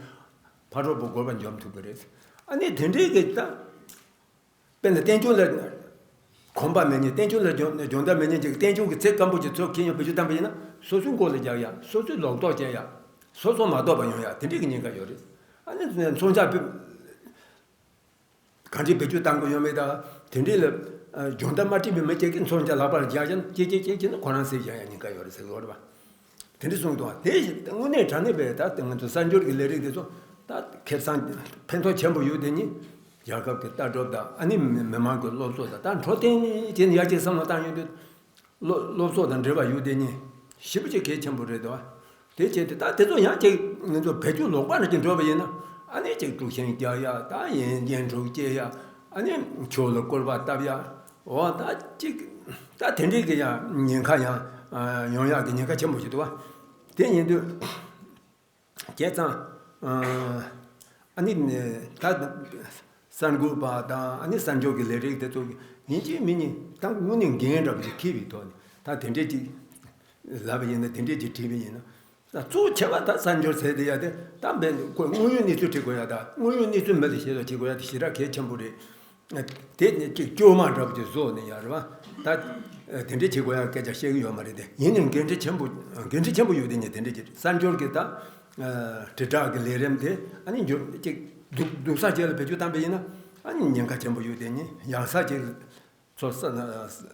ཕ་རོལ་པོ་དགོས་པ་འཇོམས་ཐུབ་ཀྱི་རེད། ཨ་ནི་དེ་འདྲའི་གི་ད། དཔེར་ན་བསྟན་སྐྱོང་ལ་གོམས་པ་མེད་མཁན། བསྟན་སྐྱོང་ལ་སྦྱོང་སྦྱོང་བརྡར་མེད་མཁན་ཅིག་གིས་བསྟན་སྐྱོང་གི་ཚིག་སྐམ་པོ་ཅིག་ཚུར་ཁྱེར་ཡོང་བེད་སྤྱོད་བཏང་པ་ཡིན་ན། སོ་སོའི་མགོ་ལ་རྒྱག་ཡ། སོ་སོའི་ལོག་རྟོག་སྐྱེ་ཡ། སོ་སོ་མ་རྟོགས་པ་ཡོང་ཡ། དེ་འདྲའི་གི་ཉེན་ཁ་ཡོད་རེད། ཨ་ནི་མཚོན་ཆ་བེད་གང་འདྲའི་བེད་སྤྱོད་བཏང་དགོས་ཡོད་མེད་དང་། དེ་འདྲའི་ལ་སྦྱོང་བརྡར་མ་སྤྲད་པའི་མི་གཅིག་གིས་མཚོན་ཆ་ལག་པར་བཞག་ཀྱང་ཅིག་ཅིག་ཅིག་བྱས་ན་ཁོ་རང་བསད་བཞག་ཡ་ཉེན་ཁ་ཡོད་རེད་ཟེར་གི་ཡོད་རེད་པ། དེ་འདྲ་གསུངས་འདུག་དེ་དངོས་གནས་དྲང་གནས་པའི་ད་ང་ཚོ་གསར་འབྱོར་གྱི་ལས་རིགས་དེ་ཚོ་ད་ཁེ་བཟང་ཕན་ཐོགས་ཆེན་པོ་ཡོད་དེ་ནི། རྒྱལ་ཁབ་ཀྱི་ལྟ་གྲུབ་དང་ཨ་ནི་མི་མི་མང་གི་སློབ་གསོ་དང་ད་འཕྲོད་བསྟེན་བྱས་ནས་ཡར་རྒྱས་བསམ་བློ་བཏང་ཡོང་དུས། སློབ་སློབ་གསོ་དང་འབྲེལ་བ་ཡོད་དེ་ནི་ཞེ་པོ་ཅིག་གལ་ཆེན་པོ་རེད་དོ། དེ་བྱས་ཏེ་ད་དེ་ཚོ་ཡང་ཅིག་ང་ཚོ་བེད་སྤྱོད་ལོག་པ་ནང་ཅིག་འགྲོ་བ་ཡིན་ན། ཨ་ནི་ཅིག་དཀྲུག་ཤིང་རྒྱག་ཡ། ད་ཡན་ཡན་འབྲུག་སྐྱེ་ཡ། ཨ་ནི་ཆོས་ལ་སྐུར་པ་བཏབ་ཡ། འོ་ད་ཅིག་ད་དེ་འདྲའི་གི་ཡང་ཉེན་ཁ་ཡང་ཡོང་ཡག་གི་ཉེན་ཁ་ཆེན་པོ་ཞིག་འདུག་བ། དེ་ཡིན་དུས། བྱས་ཙང་། ཨ་ནི་ད་གསར་འགོད་པ་དང་ཨ་ནི་གསར་འབྱོར་གྱི་ལས་རིགས་དེ་ཚོ་ཡིན་གཅིག་མིན་གཉིས་ད་དངོས་གནས་འགན་འདྲ་པོ་ཞིག་འཁྱེར་བའི་ཐོག་ནས་ད་དེ་འདྲས་ཅིག་ལབ་པ་ཡིན་ན། དེ་འདྲས་ཅིག་བྲིས་པ་ཡིན་ན། ད་གཙོ་ཆེ་བ་ད་གསར་འབྱོར་ཟེར་དེ་ཡ་དེ་ད་འབད་ཁོས་དངོས་ཡོད་གནས་ཚུལ་བྲི་དགོས་ཡ། ད་དངོས་ཡོད་གནས་ཚུལ་མི་ལ་ཤེས་རྟོགས་བྱེད་དགོས་ཡ་དེ་ཞེ་དྲག་གལ་ཆེན་པོ་རེད། དེ་ནི་ཅིག་སྐྱོ་མ་འདྲ་པོ་ཅིག་བཟོ་ནས་ཡ་རེད་བ། ད་དེ་འདྲ་བྱེད་དགོས་ཡ་སྐད་ཆ་བཤད་གི་ཡོད་མ་རེད་དེ། ཡིན་ནའི་འགན་འཁྲི་ཆེན་པོ་འགན་འཁྲི་ཆེན་པོ་ཡོད་དེ་ནི་དེ་འདྲ་ཅིག་གསར་འབྱོར་གྱི་ད་དྲིལ་བསྒྲགས་ཀྱི་ལས་རིམ་དེ་ཨ་ནི་འགྱུར་ཅིག་སྡུག་སྡུག་ས་ཅིག་ལ་བེད་སྤྱོད་བཏང་པ་ཡིན་ན་ཨ་ནི་ཉེན་ཁ་ཆེན་པོ་ཡོད་དེ་ནི་ཡང་ས་ཅིག་ཚོ་བསམ་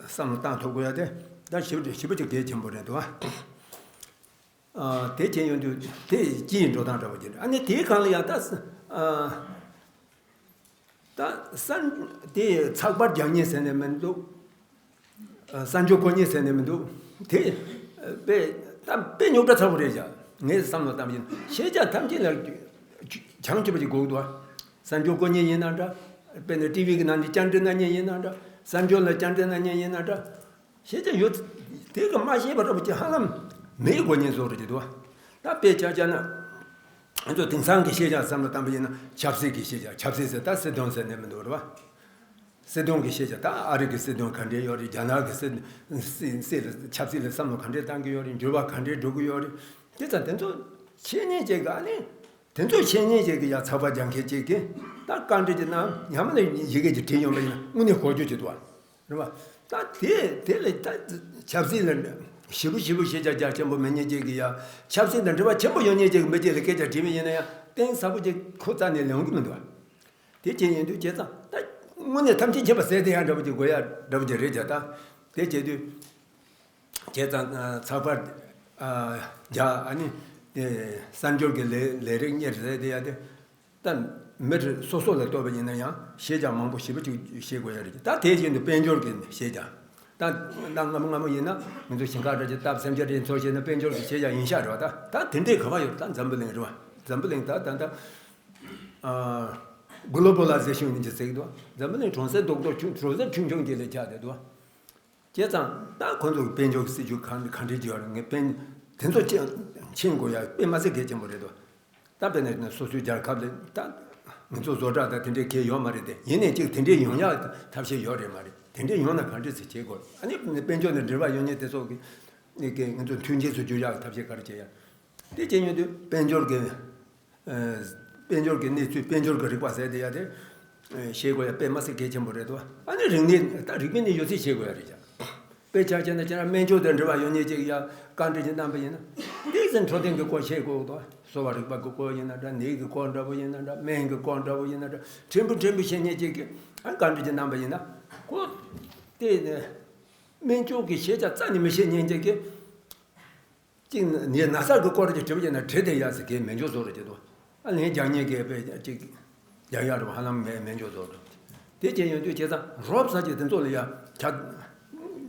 བསམ་བློ་བཏང་ཐུབ་དགོས་ཡ་དེ་ད་ཞིབ་ཞིབ་པོ་ཅིག་གལ་ཆེན་པོ་རེད་འདུག་ཨ། དེ་བྱས་ཡོང་དུས་དེ་སྤྱིའི་འགྲོ་སྟངས་འདྲ་པོ་ཅིག་རེད། ཨ་ནི་དེའི་སྒང་ལ་ཡང་ད་ད་གསར་དེ་ཚགས་པར་རྒྱག་མཁན་ཟེར་ནས་མི་འདུག་གསར་འགྱུར་བཀོད་མཁན་ཟེར་ནས་མི་འདུག་དེ་དཔེ་ད་དཔེ་རྙོག་དྲ་ཚ་པོ་རེད་བཞག་ངས་བསམ་བློ་བཏང་བཞིན་ཤེས་བྱ་ཐམས་ཅད་ལ་བྱང་ཆུབ་པ་ཅིག་དགོས་འདུག་ཨ། གསར་འགྱུར་བཀོད་མཁན་ཡིན་ན་འདྲ། དཔེར་ན་ཊི་ཝི་གི་ནང་ནས་བཅར་འདྲི་གནང་མཁན་ཡིན་ན་འདྲ། གསར་འགྱུར་ལ་བཅར་འདྲི་གནང་མཁན་ཡིན་ན་འདྲ། ཤེས་བྱ་ཡོད་དེ་གི་མ་ཤེས་པ་འདྲ་པོ་ཅིག་ཧ་ལམ་མེད་དགོས་མཁན་བཟོ་འདྲ་ཅིག་འདུག་ད་དཔེ་ཆ་བཞག་ན། ང་ཚོ་དེང་སང་གི་ཤེས་བྱ་བསམ་བློ་བཏང་པ་ཡིན་ན་ཆབ་སྲིད་ཀྱི་ཤེས་བྱ། ཆབ་སྲིད་ཟེར་ད་སྲིད་དོན་ཟེར་ནས་མི་འདུག་རེད་བ། སྲིད་དོན་གྱི་ཤེས་བྱ་ད་ཨ་རི་གི་སྲིད་དོན་ག་འདྲས་ཡོད་རེད། རྒྱ་ནག་གི་སྲིད་སྲིད་སྲིད་ལ་ཆབ་སྲིད་ལ་བསམ་བློ་ག་འདྲས་བཏང་གི་ཡོད་རེད། འགྱུར་བ་ག་འདྲས་འགྲོ་གི་ཡོད་རེད། དེ་ཙང་དེ་ཚོ་ཤེས་མཁན་ཅིག་ག་ནི། དེ་ཚོ་ཤེས་མཁན་ཅིག་གིས་ཡང་ཚགས་པར་རྒྱག་མཁན་ཅིག་གིས་ད་བཀའ་འདྲི་ཅིག་གནང་། ཡང་མིན་ན་ཡི་གེ་ཅིག་བྲིས་ཡོང་པ་ཡིན་ན་དངོས་གནས་གོ་རྒྱུ་ཅིག་འདུག་བ། རེད་བ། ད་དེ་དེ་ལས་ད་ཆབ་སྲིད་ལ་ཞེ་པོ་ཞེ་པོ་ཤེས་བྱ་རྒྱ་ཆེན་པོ་མེད་མཁན་ཅིག་གིས་ཡང་ཆབ་སྲིད་དང་འབྲེལ་བ་ཆེན་པོ་ཡོད་མཁན་ཅིག་གིས་མི་གཅིག་ལ་སྐད་ཆ་དྲིས་པ་ཡིན་ན་ཡང་གཏིང་ཟབ་པོ་ཅིག་ཁོ་རྩ་ནས་ལེན་གི་མི་འདུག་བ། དེ་ཅི་ཡིན་དུས་བྱས་ཙང་ད་དངོས་གནས་ཐམས་ཅད་མཁྱེན་པ་ཟེར་དེ་ཡང་འདྲ་པོ་ཅིག་དགོས་ཡ་འདྲ་པོ་ཅིག་རེད་བྱ། ད་དེ་བྱེད་དུས། བྱས་ཙང་ཚགས་པར་རྒྱག་ཨ་ནི་དེ་གསར་འགྱུར་གྱི་ལས་ལས་རིགས་གཉེར་ཟེར་དེ་ཡ་དེ། ད་མི་སོ་སོ་ལ་ལྟོས་པ་ཡིན་ན་ཡང་ཤེས་བྱ་མང་པོ་ཞེ་པོ་ཅིག་ཤེས་དགོས་ཡ་རེད། ད་དེ་བཞིན་དུ་དཔལ་འབྱོར་གྱི་ཤེས་བྱ། ད་ད་སྔ་མོ་སྔ་མོ་ཡིན་ན་ང་ཚོ་ཞིང་ཁ་འདྲ་ཅིག་བཏབ། སེམས་ཅན་རེ་འཚོ་བྱས་ན་དཔལ་འབྱོར་གྱི་ཤེས་བྱ་ཡིན་ཤག་རེད་བ། ད་ད་དེ་འདྲའི་ག་བ་ཡོད། ད་འཛམ་བུ་གླིང་རེད་བ། འཛམ་བུ་གླིང་ད་ད་ད་གོ་ལོ་བོ་ལ་ཟེར་ཤུང་ཡིན་གྱི་ཟེར་གི་འདུག་འཛམ་བུ་གླིང་གྲོང་གསེབ་རྡོག་རྡོག་ཆུང་གྲོང་གསེབ་ཆུང་ཆུང་ཅིག་ལ་ཆགས་བསྡད་འདུག་བྱས་ཙང་ད་ཁོ་ཚོ་གི་དཔལ་འབྱོར་གྱི་སྲིད་ཇུས་གང་གང་འདྲ་ཅིག་ཡོད་རེད། ངས་དཔལ་དེ་ཚོ་ཅིག་མཁྱེན་དགོས་ཡ་དཔེ་མ་སྲིད་གལ་ཆེན་པོ་རེད་དོ། ད་དཔེར་ན་སོ་སོའི་རྒྱལ་ཁབ་ལ་ད་ང་ཚོ་བཟོ་གྲྭ་དང་དེ་འདྲའི་གལ་ཡོད་མ་རེད་དེ། ཡིན་ནའི་ཅིག་དེ་འདྲའི་ཡོང་ཡ་ཐབས་ཤེས་ཡོད་རེད་མ་རེད། དེ་འདྲའི་ཡོང་ན་གང་འདྲ་ཅིག་བྱེད་དགོས། ཨ་ནི་དཔལ་འབྱོར་ནས་འབྲེལ་བ་ཡོད་མཁན་དེ་ཚོ་གི་ནི་གི་ང་ཚོ་མཐུན་རྐྱེན་ཚོ་སྒྱུར་ཡ་ཐབས་ཤེས་ག་རེ་བྱེད་ཡ། དེ་བྱེད་ཡོང་དུས་དཔལ་འབྱོར་གྱི་དཔལ་འབྱོར་གྱི་གནས་ཚུལ། དཔལ་འབྱོར་གྱི་རིག་པ་ཟེར་དེ་ཡ་དེ་ཤེས་དགོས་ཡ་དཔེ་མ་སྲིད་གལ་ཆེན་པོ་རེད་དོ། ཨ་ནི་རིག་གནས་ད་རིག་པའི་གནས་ཡོད་ཚད་ཤེས་དགོས་ཡ་རེད་ཀྱང་། དཔེ་ཆ་བྱས་ན་ཁྱེད་རང་སྨན་བཅོས་དང་འབྲེལ་བ་ཡོད་མཁན་ཅིག་ཡ་བཀའ་འདྲི་ཅིག་གནང་པ་ཡིན་ན། ཏོག་ཙམ་འཕྲོད་བསྟེན་གྱི་སྐོར་ཤེས་དགོས་དོ། གསོ་བ་རིག་པ་གི་སྐོར་ཡིན་ན་འདྲ། ནད་ཀྱི་སྐོར་འདྲ་པོ་ཡིན་ན་འདྲ། སྨན་གྱི་སྐོར་འདྲ་པོ་ཡིན་ན་འདྲ། ཕྲན་བུ་ཕྲན་བུ་ཤེས་མཁན་ཅིག་གིས་ཨ་བཀའ་འདྲི་ཅིག་གནང་པ་ཡིན་ན། ཁོ་དེ་ནས་སྨན་བཅོས་ཀྱི་ཤེས་བྱ་རྩ་ནས་མི་ཤེས་མཁན་ཅིག་གིས། གཅིག་ནི་ན་ཚ་གི་སྐོར་གྱི་དྲི་བ་བྱས་ན་དྲི་དེ་ཡག་ཟེར་གྱི་མེད་འཇོག་བཟོ་རེ་བྱེད་དོ། ཨ་ལན་རྒྱག་མཁན་གྱིས་དཔེ་གཅིག་རྒྱག་ཡག་རེད་བ། ཧ་ལམ་མེད་མེད་འཇོག་བཟོ་རེད། དེ་བྱས་ཡོང་དུས་བྱས་ཙང་རོབ་ཙམ་ཅིག་དེ་ཚོ་ལ་ཡ་ཁྱབ་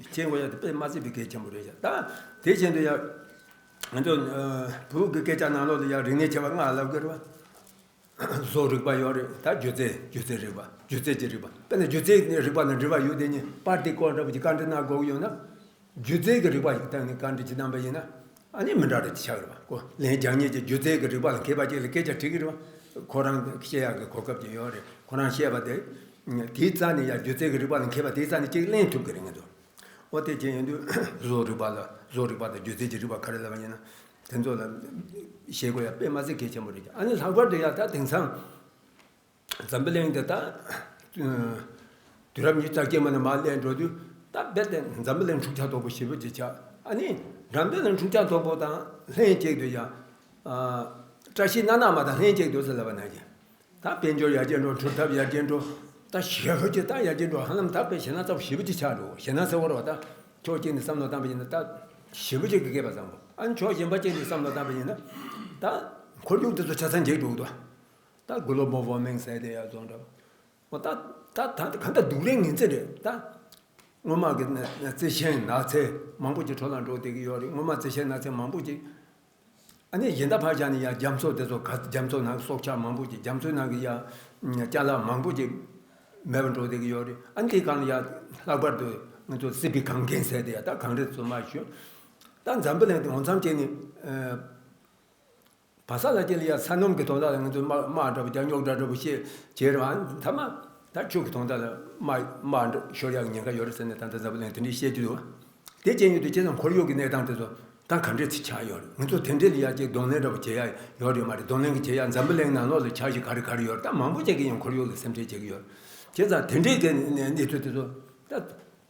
བྱེད་དགོས་ཡ་དེ་དཔེ་མ་སྲིད་པའི་གལ་ཆེན་པོ་རེད་ཤག་ད་དེ་བཞིན་དུ་ཡ་ང་ཚོ་བོད་ཀྱི་སྐད་ཆ་ནང་ལོགས་ལ་ཡ་རིག་གནས་ཆེ་བ་ལྔ་ལབ་དགོས་རེད་བ། བཟོ་རིག་པ་ཡོད་རེད། ད་སྒྱུ་རྩལ། སྒྱུ་རྩལ་རིག་པ། སྒྱུ་རྩལ་གྱི་རིག་པ། དཔེར་ན་སྒྱུ་རྩལ་རིག་པ་ལ་འབྲེལ་བ་ཡོད་དེ་ནི་པར་དེ་སྐོར་འདྲ་པོ་ཅིག་བཀའ་འདྲི་གནང་དགོས་ཀྱི་ཡོད་ན། སྒྱུ་རྩལ་གྱི་རིག་པ་ཞིག་བཏང་ནས་བཀའ་འདྲི་ཅིག་གནང་པ་ཡིན་ན། ཨ་ནི་མི་འདྲ་རེ་ཆགས་རེད་པ། ཁོ་ལན་རྒྱག་མཁན་གྱི་སྒྱུ་རྩལ་གྱི་རིག་པ་ལ་མཁས་པ་ཅིག་ལ་སྐད་ཆ་དྲིས་ཀྱི་རེད་པ། ཁོ་རང་བཤད་ཡག་གི་གོ་སྐབས་ཅིག་ཡོད་རེད། ཁོ་རང་བཤད་པ་དེ་དེའི་རྩ་ནས་ཡ་སྒྱུ་རྩལ་གྱི་རིག་པ་ལ་མཁས་པ་དེའི་རྩ་ནས་ཅིག་གླེང་ཐུབ་ཀྱི་རེད། ང་ཚོ་ འོ་དེ་བྱས་ཡིན་དུས་བཟོ་རིག་པ་ལ་བཟོ་རིག་པ་དང་སྒྱུ་རྩལ་གྱི་རིག་པ་ག་རེ་ལབ་པ་ཡིན་ན། དེ་ཚོ་ལ་ཤེས་དགོས་ཡ་དཔེ་མ་སྲིད་གལ་ཆེན་པོ་རེད། ཨ་ནི་ལྷག་པར་དུ་ཡ་ད་དེང་སང་འཛམ་བུ་གླིང་འདི་ད་དུས་རབས་ཉི་ཤུ་རྩ་གཅིག་མ་ནས་མར་སླེབས་འགྲོ་དུས། ད་རྦད་དེ་འཛམ་བུ་གླིང་འཁྲུག་ཆ་དོག་པོ་ཞེ་པོ་ཅིག་ཆགས། ཨ་ནི་འཛམ་བུ་གླིང་འཁྲུག་ཆ་དོག་པོ་དང་ལྷན་ཅིག་ཏུ་ཡ་བཀྲ་ཤིས་སྣ་ནག་མ་དང་ལྷན་ཅིག་ཏུ་ཟེར་ལབ་པ་ནང་བཞིན། ད་དཔལ་འབྱོར་ཡར་རྒྱས་འགྲོ། འཕྲུལ་ཐབས་ཡར་རྒྱས་འགྲོ། ད་ཞེ་པོ་ཅིག་ད་ཡར་རྒྱས་འགྲོ། ཧ་ལམ་ད་དཔེ་ཞེ་ན་ཚ་པོ་ཞེ་པོ་ཅིག་ཆགས་འགྲོ། ཞེ་ན་ཚ་བོར་བ་ད་ཕྱོགས་གཅིག་ནས་བསམ་བློ་བཏང་པ་ཡིན་ན་ད་ཞེ་པོ་ཅིག་གི་སྐལ་པ་བཟང་པོ། ཨ་ནི་ཕྱོགས་གཞན་པ་གཅིག་ནས་བསམ་བློ་བཏང་པ་ཡིན་ན་ད་ཁོར་ཡུག་དེ་ཚོ་ཆ་ཚང་འགྱུར་འགྲོ་གི་འདུག། ད་གོ་ལོ་བལ་ཝར་མིང་ཟེར་དེ་ཡ་བཟོ་འདྲ། འོ་ད་ད་ད་ག་འདྲ་སྡུག་ལན་ངན་ཚད་རེད་ད། སྔོན་མ་གི་ན་རྩི་ཤིང་ནགས་ཚལ་མང་པོ་ཅིག་འཕྲོ་བརླག་འགྲོ་བསྡད་ཀྱི་ཡོད་རེད། སྔོན་མ་རྩི་ཤིང་ནགས་ཚལ་མང་པོ་ཅིག། ཨ་ནི་གཞན་དག་ཕར་བཞག་ནས་ཡ་རྒྱ་མཚོ་དེ་ཚོ་ག་རྒྱ་མཚོ་ནང་གི་སྲོག་ཆགས་མང་པོ་ཅིག། རྒྱ་མཚོའི་ནང་གི་ཡ་ཅ་ལག་མང་པོ་ཅིག་མེད་པར་འགྲོ་བསྡད་ཀྱི་ཡོད་རེད། ཨ་ནི་དེའི་སྒང་ལ་ཡ་ལྷག་པར་དུ་ང་ཚོ་སྲིད་པའི་གངས་རྒན་ཟེར་དེ་ཡ་ད་གངས་རི་ཚོ་མ་ཞུ། ད་འཛམ་བུ་གླིང་དེ་འོ་མཚམས་བཅད་ནས་ཨ། བ་ས་ལ་ཅི་ལ་ཡ་ས་སྣུམ་གྱི་དོན་དག་ལ་ང་ཚོས་དམག་དམག་འདྲ་པོ་རྒྱག། རྙོག་དྲ་འདྲ་པོ་བཤད་བྱས་རེད་བ། མཐའ་མ་ད་ཆུ་གི་དོན་དག་ལ་དམག་དམག་འདྲ་ཤོར་ཡག་ཉེན་ཁ་ཡོད་རེད་ཟེར་ནས་ད་ལྟ་འཛམ་བུ་གླིང་དེ་འདྲའི་བཤད་ཀྱི་འདུག། དེ་བྱས་ཡོད་དུས་བྱས་ཙང་ཁོར་ཡུག་གི་གནས་སྟངས་དེ་ཚོ་ད་ག་འདྲས་ཅིག་ཆགས་ཡོད་རེད། ང་ཚོ་དེ་འདྲས་ལ་ཡ་ཅིག་གདོང་ལེན་འདྲ་པོ་བྱེད་ཡ་ཡོད་རེད་མ་རེད། གདོང་ལེན་གྱི་བྱེད་ཡ་འཛམ་བུ་གླིང་ནང་ལོགས་ལ་འཆར་གཞི་ག་རེ་ག་རེ་ཡོད་རེད། ད་མང་པོ་ཅིག་གིས་ཡང་ཁོར་ཡུག་ལ་སེམས་ཁྲལ་བྱེད་ཀྱི་ཡོད་རེད། བྱས་ཙང་དེ་འདྲས་ཀྱི་གནས་ཚུལ་དེ་ཚོ་ད་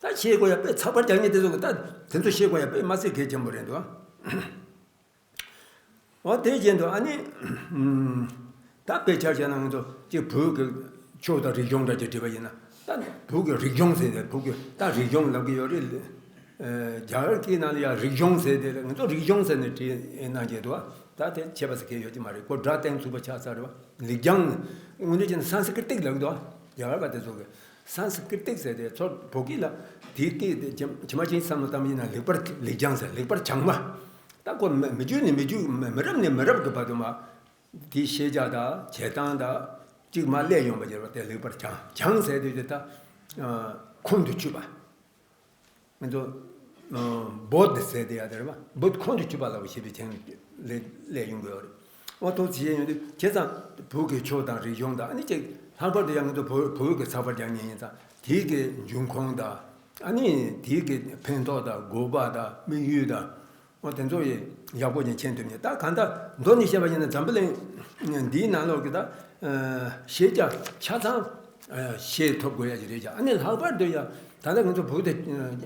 ད་ཤེས་དགོས་ཡ་དཔེ་ཚགས་པར་རྒྱག་མཁན་དེ་ཚོ་གི་ད་དེ་ཚོ་ཤེས་དགོས་ཡ་དཔེ་མ་སྲིད་གལ་ཆེན་པོ་རེད་འདུག། འོ་དེ་བཞིན་དུ་ཨ་ནི། ད་དཔེ་ཆ་བཞག་ན་ང་ཚོ་གཅིག་བོད་ཀྱི་ཆོས་དང་རིག་གཞུང་འདྲ་ཅིག་བྲིས་པ་ཡིན་ན། ད་བོད་ཀྱི་རིག་གཞུང་ཟེར་ཏེ་བོད་ཀྱི་ད་རིག་གཞུང་ལབ་ཀྱི་ཡོད་རེད། རྒྱ་གར་གྱི་ནང་ལ་ཡང་རིག་གཞུང་ཟེར་ཏེ་ང་ཚོ་རིག་གཞུང་ཟེར་ནས་བྲིས་གནང་གི་འདུག། ད་དེ་ཆད་པ་ཟེར་མཁན་ཡོད་ཀྱི་མ་རེད། ཁོ་སྒྲ་གཏན་ཚུགས་པ་ཆགས་ཚར་རེད་བ། ལེགས་སྦྱང་། དངོས་གནས་བྱས་ན་སན་སི་ཀྲི་ཏིག་ལབ་ཀྱི་འདུག། རྒྱ་གར་པ་དེ་ཚོ་གི་སན་སི་ཀྲི་ཏིག་ཟེར་ཏེ་ཚོ་བོད་སྐད་ལ་དེའི་སྐད་དེ་ཇི་མ་ཇི་བསམ་བློ་བཏང་བ་ཡིན་ན་ལེགས་པར་ལེགས་སྦྱང་ཟེར། ལེགས་པར་སྦྱངས་པ། ད་ཁོ་མི་མི་རྒྱུད་ནས་མི་རྒྱུད། མི་མི་རབས་ནས་མི་རབས་ཀྱི་བར་དུ་མ་དེའི་ཤེས་བྱ་དང་བྱེད་སྟངས་དང་གཅིག་མ་སླེབས་ཡོང་བ་བྱས་པ་དེ་ལེགས་པར་སྦྱངས། སྦྱངས་ཟེར་དུས་དེ་ད་ཁོང་དུ་ཆུད་པ། ང་ཚོ་བོད་ཟེར་དེ་ཡ་དེ་རེད་བ། བོད་ཁོང་དུ་ཆུད་པ་ལ་བ་ཞེས་པའི་ཚིག་ལས་སླེབས་ཡོང་གི་ཡོད་རེད། འོ་ཐུགས་རྗེ་ཆེ་ཡོང་དུས་བྱས་ཙང་བོད་ཀྱི་ཆོས་དང་རིག་གཞུང་དང་ཨ་ནི་ཅིག་ལྷག་པར་དུ་ཡང་ང་ཚོ་བོད་བོད་ཀྱི་ཚགས་པར་རྒྱག་མཁན་ཡིན་ཙང་དེའི་གི་འབྱུང་ཁུངས་དང་ཨ་ནི་དེའི་གི་ཕན་ཐོགས་དང་དགོས་པ་དང་དམིགས་ཡུལ་དང་། འོ་དེ་ཚོ་ཡི་ཡག་པོ་ཅིག་མཁྱེན་ཐུབ་ནས། ད་གང་ལྟར་མདོར་ནས་བཤད་པ་ཡིན་ན་འཛམ་བུ་གླིང་འདིའི་ནང་ལོགས་ཀྱི་ད་ཤེས་བྱ་ཆ་ཚང་ཤེས་ཐུབ་དགོས་ཡ་ཅིག་རེད་ཀྱང་། ཨ་ནི་ལྷག་པར་དུ་ཡ་ད་ལྟ་ང་ཚོ་བོད་དུ་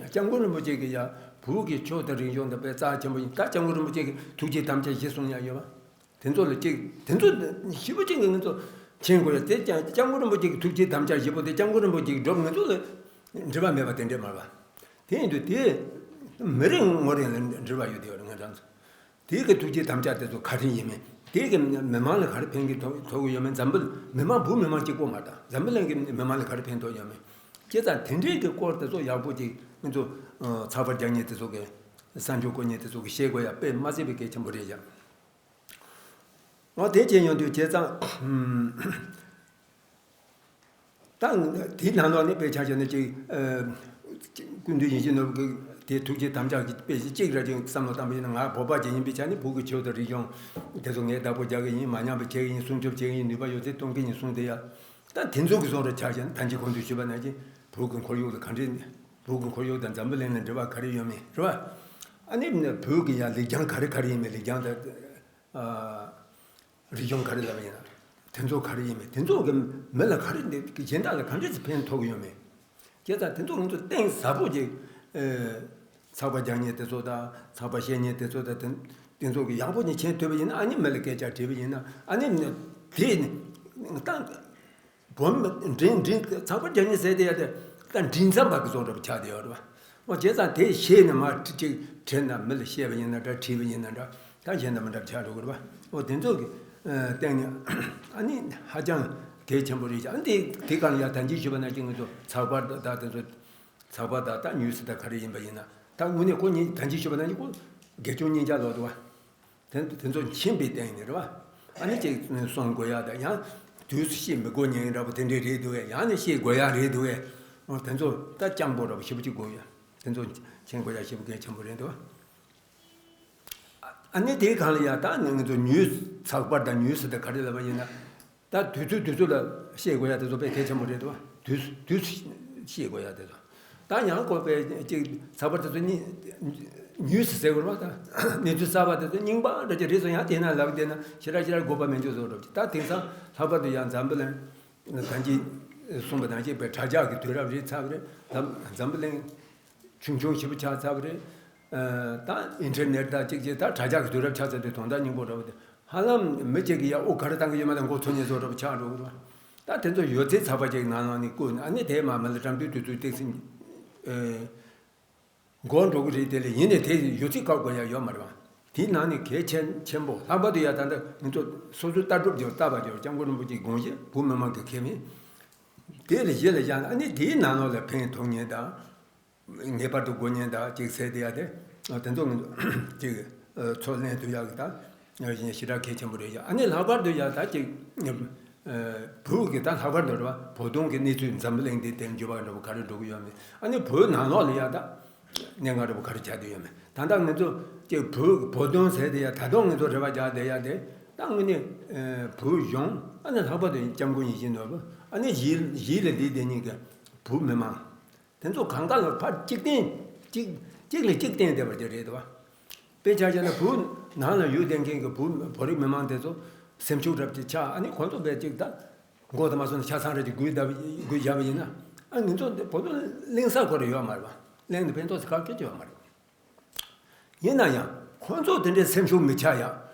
སྐྱབས་མགོན་རིན་པོ་ཆེ་གི་ཡ་བོད་ཀྱི་ཆོས་དང་རིག་གཞུང་དང་དཔེ་རྩ་ཆེན་པོ་ཡིན། ད་སྐྱབས་མགོན་རིན་པོ་ཆེ་གི་ཐུགས་བསྐྱེད་དམ་བཅའ་བཞི་གསུངས་ཡ་ཡོད་པ། དེ་ཚོ་ལ་གཅིག་དེ་ཚོ་ཞེ་པོ་ཅིག་གི་ང་ཚོ་མཁྱེན་དགོས་ཡ། དེ་ཀྱང་སྐྱབས་མགོན་རིན་པོ་ཆེ་གི་ཐུགས་བསྐྱེད་དམ་བཅའ་བཞི་པོ་དེ་སྐྱབས་མགོན་རིན་པོ་ཆེ་གི་སྒྲུབ། ང་ཚོ་ལ་འབྲེལ་བ་མེད་པ་དེ་འདྲས་མ་རེད་པ། དེ་ཡིན་དུས་དེ་མི་རེ་ངོ་རེ་ལ་འབྲེལ་བ་ཡོད་དེ་ཡོད་རེད། ང་རང་ཚོ་དེ་གི་ཐུགས་བསྐྱེད་དམ་བཅའ་དེ་ཚོ་ག་རེ་ཡིན་མིན། དེ་གི་མི་མང་ལ་ག་རེ་ཕན་གྱི་ཐོགས་ཐོགས་ཀྱི་ཡོད་མིན། འཛམ་བུ་མི་མང་བོད་མི་མང་གཅིག་པོ་མ་རེད། ད་འཛམ་བུ་གླིང་གི་མི་མང་ལ་ག་རེ་ཕན་ཐོགས་ཡོད་མིན། བྱས་ཙང་དེ་འདྲའི་གི་སྐོར་དེ་ཚོ་ཡག་པོ་ཅིག་ང་ཚོ་ཚགས་པར་རྒྱག་མཁན་དེ་ཚོ་གི་གསར་འགྱུར་བཀོད་མཁན་དེ་ཚོ་གི་ཤེས་དགོས་ཡ་དཔེ་མ་སྲིད་པའི་གལ་ཆེན་པོ་རེད་ཀྱང་། འོ་དེ་བྱས་ཡོང་དུས་བྱས་ཙང་། ད་དེའི་ནང་ལོགས་ནས་དཔེ་ཆ་བཞག་ན་ཅིག་ཨ། སྐུ་མདུན་ཡིད་བཞིན་ནོར་བུ་གི་དེ་ཐུགས་བསྐྱེད་དམ་བཅའ་གི་དཔེ་གཅིག་ར་ཅིག་བསམ་བློ་བཏང་བ་ཡིན་ན། ང་བོད་པ་ཅིག་ཡིན་པའི་ཆ་ནས་བོད་ཀྱི་ཆོས་དང་རིག་གཞུང་དེ་ཚོ་ངས་བདག་པོ་རྒྱག་གི་ཡིན། མ་ཉམས་པ་བྱེད་ཀྱི་ཡིན། སྲུང་སྐྱོབ་བྱེད་ཀྱི་ཡིན། ནུས་པ་ཡོད་ཚད་གཏོང་གི་ཡིན་གསུངས་དེ་ཡ། ད་དེ་ཚོ་གི་བཟོ་འདྲ་ཆགས་ཀྱང་། ད་གིན་གོང་དུ་ཞུས་པ་ནང་བཞིན་བོད་ཀྱི་ཁོར་ཡུག་ལ་ག་འདྲས། བོད་ཀྱི་ཁོར་ཡུག་དང་འཛམ་བུ་གླིང་ལ་འབྲེལ་བ་ག་རེ་ཡོད་མེད་རེད་བ། ཨ་ནི་བོད་ཀྱི་ཡ་ལེགས་སྦྱང་ག་རེ་ག་རེ་ཡིན་མིན། ལེགས་སྦྱང་དང་། ཨ། རིག་གཞུང་ག་རེ་ལབ་ཡིན་ན། དེ་ཚོ་ག་རེ་ཡིན་མིན། དེ་ཚོ་གི་མི་ལ་ག་རེ་འདི་གཞན་དག་ལ་ག་འདྲས་སེ་ཕན་ཐོགས་ཀྱི་ཡོད་མེད། བྱས་ཙང་དེ་ཚོ་ང་ཚོ་གཏིང་ཟབ་པོ་ཅིག་ཨེ། ཚགས་པར་རྒྱག་མཁན་དེ་ཚོ་དང་། ཚགས་པར་བཤད་མཁན་དེ་ཚོ་དང་། དེ་དེ་ཚོ་གི་ཡག་པོ་ཅིག་མཁྱེན་ཐུབ་པ་ཡིན་ན། ཨ་ནི་མི་ལ་སྐད་ཆ་དྲིས་པ་ཡིན་ན། ཨ་ནི་དེ་ནི་ད། བོད་མི་མགྲིན་མགྲིན་ཚགས་པར་རྒྱག་མཁན་ཟེར་དེ་ཡ་དེ་ད་མགྲིན་ཚབ་པ་གི་བཟོ་འདྲ་པོ་ཆགས་བསྡད་ཡོད་རེད་བ། འོ་བྱས་ཙང་དེ་ཤེས་ནས་མར་ཅིག་དྲན་ན། མི་ལ་བཤད་པ་ཡིན་ན་འདྲ། དྲིས་པ་ཡིན་ན་འདྲ། ད་གཞན་དང་མི་འདྲ་ཆགས་འགྲོ་གི་རེད་བ། འོ་དེ་ཚོ་གི་ཨ། སྟེང་ནས་ཨ་ནི་ཧ་ཅང་གལ་ཆེན་པོ་རེད་ཀྱང་། ཨ་ནི་དེ་དེ་གང་ཡ་ད་གིན་ཞུས་པ་ནང་བཞིན་ང་ཚོ་ཚགས་པར་ད་ད་དེ་ཚོ་ཚགས་པར་ད་ད་ཉུས་སི་ད་ག་རེ་ཡིན་པ་ཡིན་ན། ད་དངོས་གནས་ཁོ་ཉིད་ད་གིན་ཞུས་པ་ནང་བཞིན་ཁོ་དགེ་སྐྱོན་སྙིང་རྗེ་ལོག་འདུག་བ། དེ་དེ་ཚོ་མཁྱེན་པའི་སྟེང་ནས་རེད་བ། ཨ་ནི་ཅིག་གསུང་དགོས་ཡ་དང་། ཡང་དུས་སུ་བཤད་མི་དགོས་མཁན་འདྲ་པོ་དེ་འདྲས་རེད་འདུག་གས། ཡང་ནས་བཤད་དགོས་ཡ་རེད་འདུག་གས། འོ་དེ་ཚོ་ད་སྤྱང་པོ་འདྲ་པོ་ཞེ་པོ་ཅིག་དགོས་ཡ། དེ་ཚོ་མཁྱེན་དགོས་ཡ་ཞེ་པོ་གལ་ཆེན་པོ་རེད་འདུག། ཨ་ནི་དེའི་སྒང་ལ་ཡ་ད་ནི་ང་ཚོ་ཉུས་ཚགས་པར་དང་ཉུས་སི་ད་ག་རེ་ལབ་པ་ཡིན་ན། ད་དུས་ཚོད་དུས་ཚོད་ལ་བཤད་དགོས་ཡ་དེ་ཚོ་དཔེ་གལ་ཆེན་པོ་རེད་འདུག། དུས་དུས་སུ་བཤད་དགོས་ཡ་དེ་ཚོ། ད་ཡང་བཀོད་པའི་ཅིག་ཚགས་པར་དེ་ཚོ་ཉི་ཉུས་སུ་ཟེར་དགོས་པ། ད་གནས་ཚུལ་གསར་པ་དེ་ཚོ་རྙིང་པ་འདྲ་ཅིག་རེད་སོང་། ཡང་དེ་ན་ལབ་བསྡད་ན་ཞེ་དྲག་ཞེ་དྲག་དགོས་པ་མེད་འཇོག་བཟོ་འགྲོ། ད་དེང་སང་ལྷག་པར་དུ་ཡང་འཛམ་བུ་གླིང་ད་གིན་གསུངས་པ་ནང་བཞིན་པའི་དྲ་རྒྱ་གི་དུས་རབས་རེད་ཚར་བ་རེད། འཛམ་འཛམ་བུ་གླིང་ཆུང་ཆུང་ཞེ་པོ་ཆགས་ཚར་བ་རེད། ད་ཨིན་ཊར་ནེཊ་དང་གཅིག་བྱས། ད་དྲ་རྒྱ་གི་དུས་རབས་ཆགས་ཚར་དུས་དོན་དག་སྙིང་པོ་འདྲ་བོ་དེ། ཧ་ལམ་མི་གཅིག་གིས་ཡ་དབུ་ག་རེ་བཏང་གི་ཡོད་མེད་ལ་མགོ་ཚོད་མཁན་བཟོ་འདྲ་བོ་ཆགས་འགྲོ་གི་རེད། ད་དེ་ཚོ་ཡོད་ཚད་ཚགས་པར་ཅིག་ནང་ལོགས་ནས་བཀོད་ནས། ཨ་ནི་དེ་མ་མི་ལ་དྲ་འབུའི་དུས་ཚོད་ཏོག་ཙམ་ཨེ་འགོར་འགྲོ་གི་རེད། དེ་ལས་ཡིན་ནའི་དེ་ཡོད་ཚད་བཀག་དགོས་ཡ་ཡོད་མ་རེད་བ། དེའི་ནང་ནས་གལ་ཆེན་ཆེན་པོ། ལྷག་པར་དུ་ཡ་ད་ལྟ་ང་ཚོ་སོ་སོའི་ལྟ་གྲུབ་ཀྱི་ལྟ་བ་ཀྱི་སྐྱབས་མགོན་རིན་པོ་ཆེའི་དགོངས་གཞི། བོད་མི་མང་གི་ཁེ་ཕན་དེ་ལས་གཞི་ལ་བཞག་ན། ཨ་ནི་དེའི་ནང་ལོགས་ལ་ཕན་ཐོགས་མཁན་དང་། ངེས་པར་དུ་དགོས་མཁན་དང་ཅིག་ཟེར་དེ་ཡ་དེ། ཨ། དེ་ཚོ་ང་ཚོ་ཅིག་ཨ་ཚུར་ལེན་ཐུབ་ཡག་གི་ད་ཞེ་དྲག་གལ་ཆེན་པོ་རེད་ཡ། ཨ་ནི་ལྷག་པར་དུ་ཡ་ད་ཅིག་ཨ་བོད་ཀྱི་ད་ལྷག་པར་དུ་རེད་བ། བོད་དོན་གྱི་གནས་ཚུལ་འཛམ་བུ་གླིང་འདི་དེར་འགྱུར་བ་འདྲ་བོ་ག་རེ་འགྲོ་གི་ཡོད་མེད། ཨ་ནི་བོད་ནང་ལོགས་ལ་ཡ་ད་གནད་འགག་འདྲ་བོ་ག་རེ་ཆགས་བསྡད་ཡོད་མེད། ད་ལྟ་ང་ཚོ་ཅིག་བོད་བོད་དོན་ཟེར་དེ་ཡ། ད་དུང་ང་ཚོ་རེ་བ་རྒྱག་བསྡད་ཡ་དེ། ད་དངོས་གནས་ཨ་བོད་གཞུང་། ཨ་ནི་ལྷག་པར་དུ་སྐྱབས་མགོན་ཡིད་བཞིན་ནོར་བུ། ཨ་ནི་གཞིས་གཞིས་ལ་བསྡད་བསྡད་མཁན་གྱི་བོད་མི་མང་དེ་ཚོ་གང་ག་ལ་ཕར་གཅིག་བརྟེན། གཅིག་གཅིག་ལ་གཅིག་བརྟེན་བསྡད་པ་དེ་རེད་དོ། དཔེ་ཆ་བཞག་ན་བོད་ནང་ལ་ཡོད་བསྡད་མཁན་གྱི་བོད་བོད་རིགས་མི་མང་དེ་ཚོ་སེམས་ཤུགས་རབ་ཅིག་ཆག་ཨ་ནི་ཁོང་ཚོ་དཔེ་གཅིག་ད་མགོ་དང་མ་སོང་ན་ཆ་ཚང་རེ་ཅིག་སྒུལ་བསྡད་སྒུལ་བཞག་པ་ཡིན་ན། ཨ་ང་ཚོ་འདི་བོད་དོན་གླེང་ས་ཁོ་རང་ཡོད་མ་རེད་བ། གླེང་ནས་ཕན་ཐོགས་ཟེར་ག་སྐད་ཆ་ཡོད་མ་རེད། ཡིན་ན་ཡང་ཁོང་ཚོ་དེ་འདྲའི་སེམས་ཤུགས་མི་ཆག་ཡ།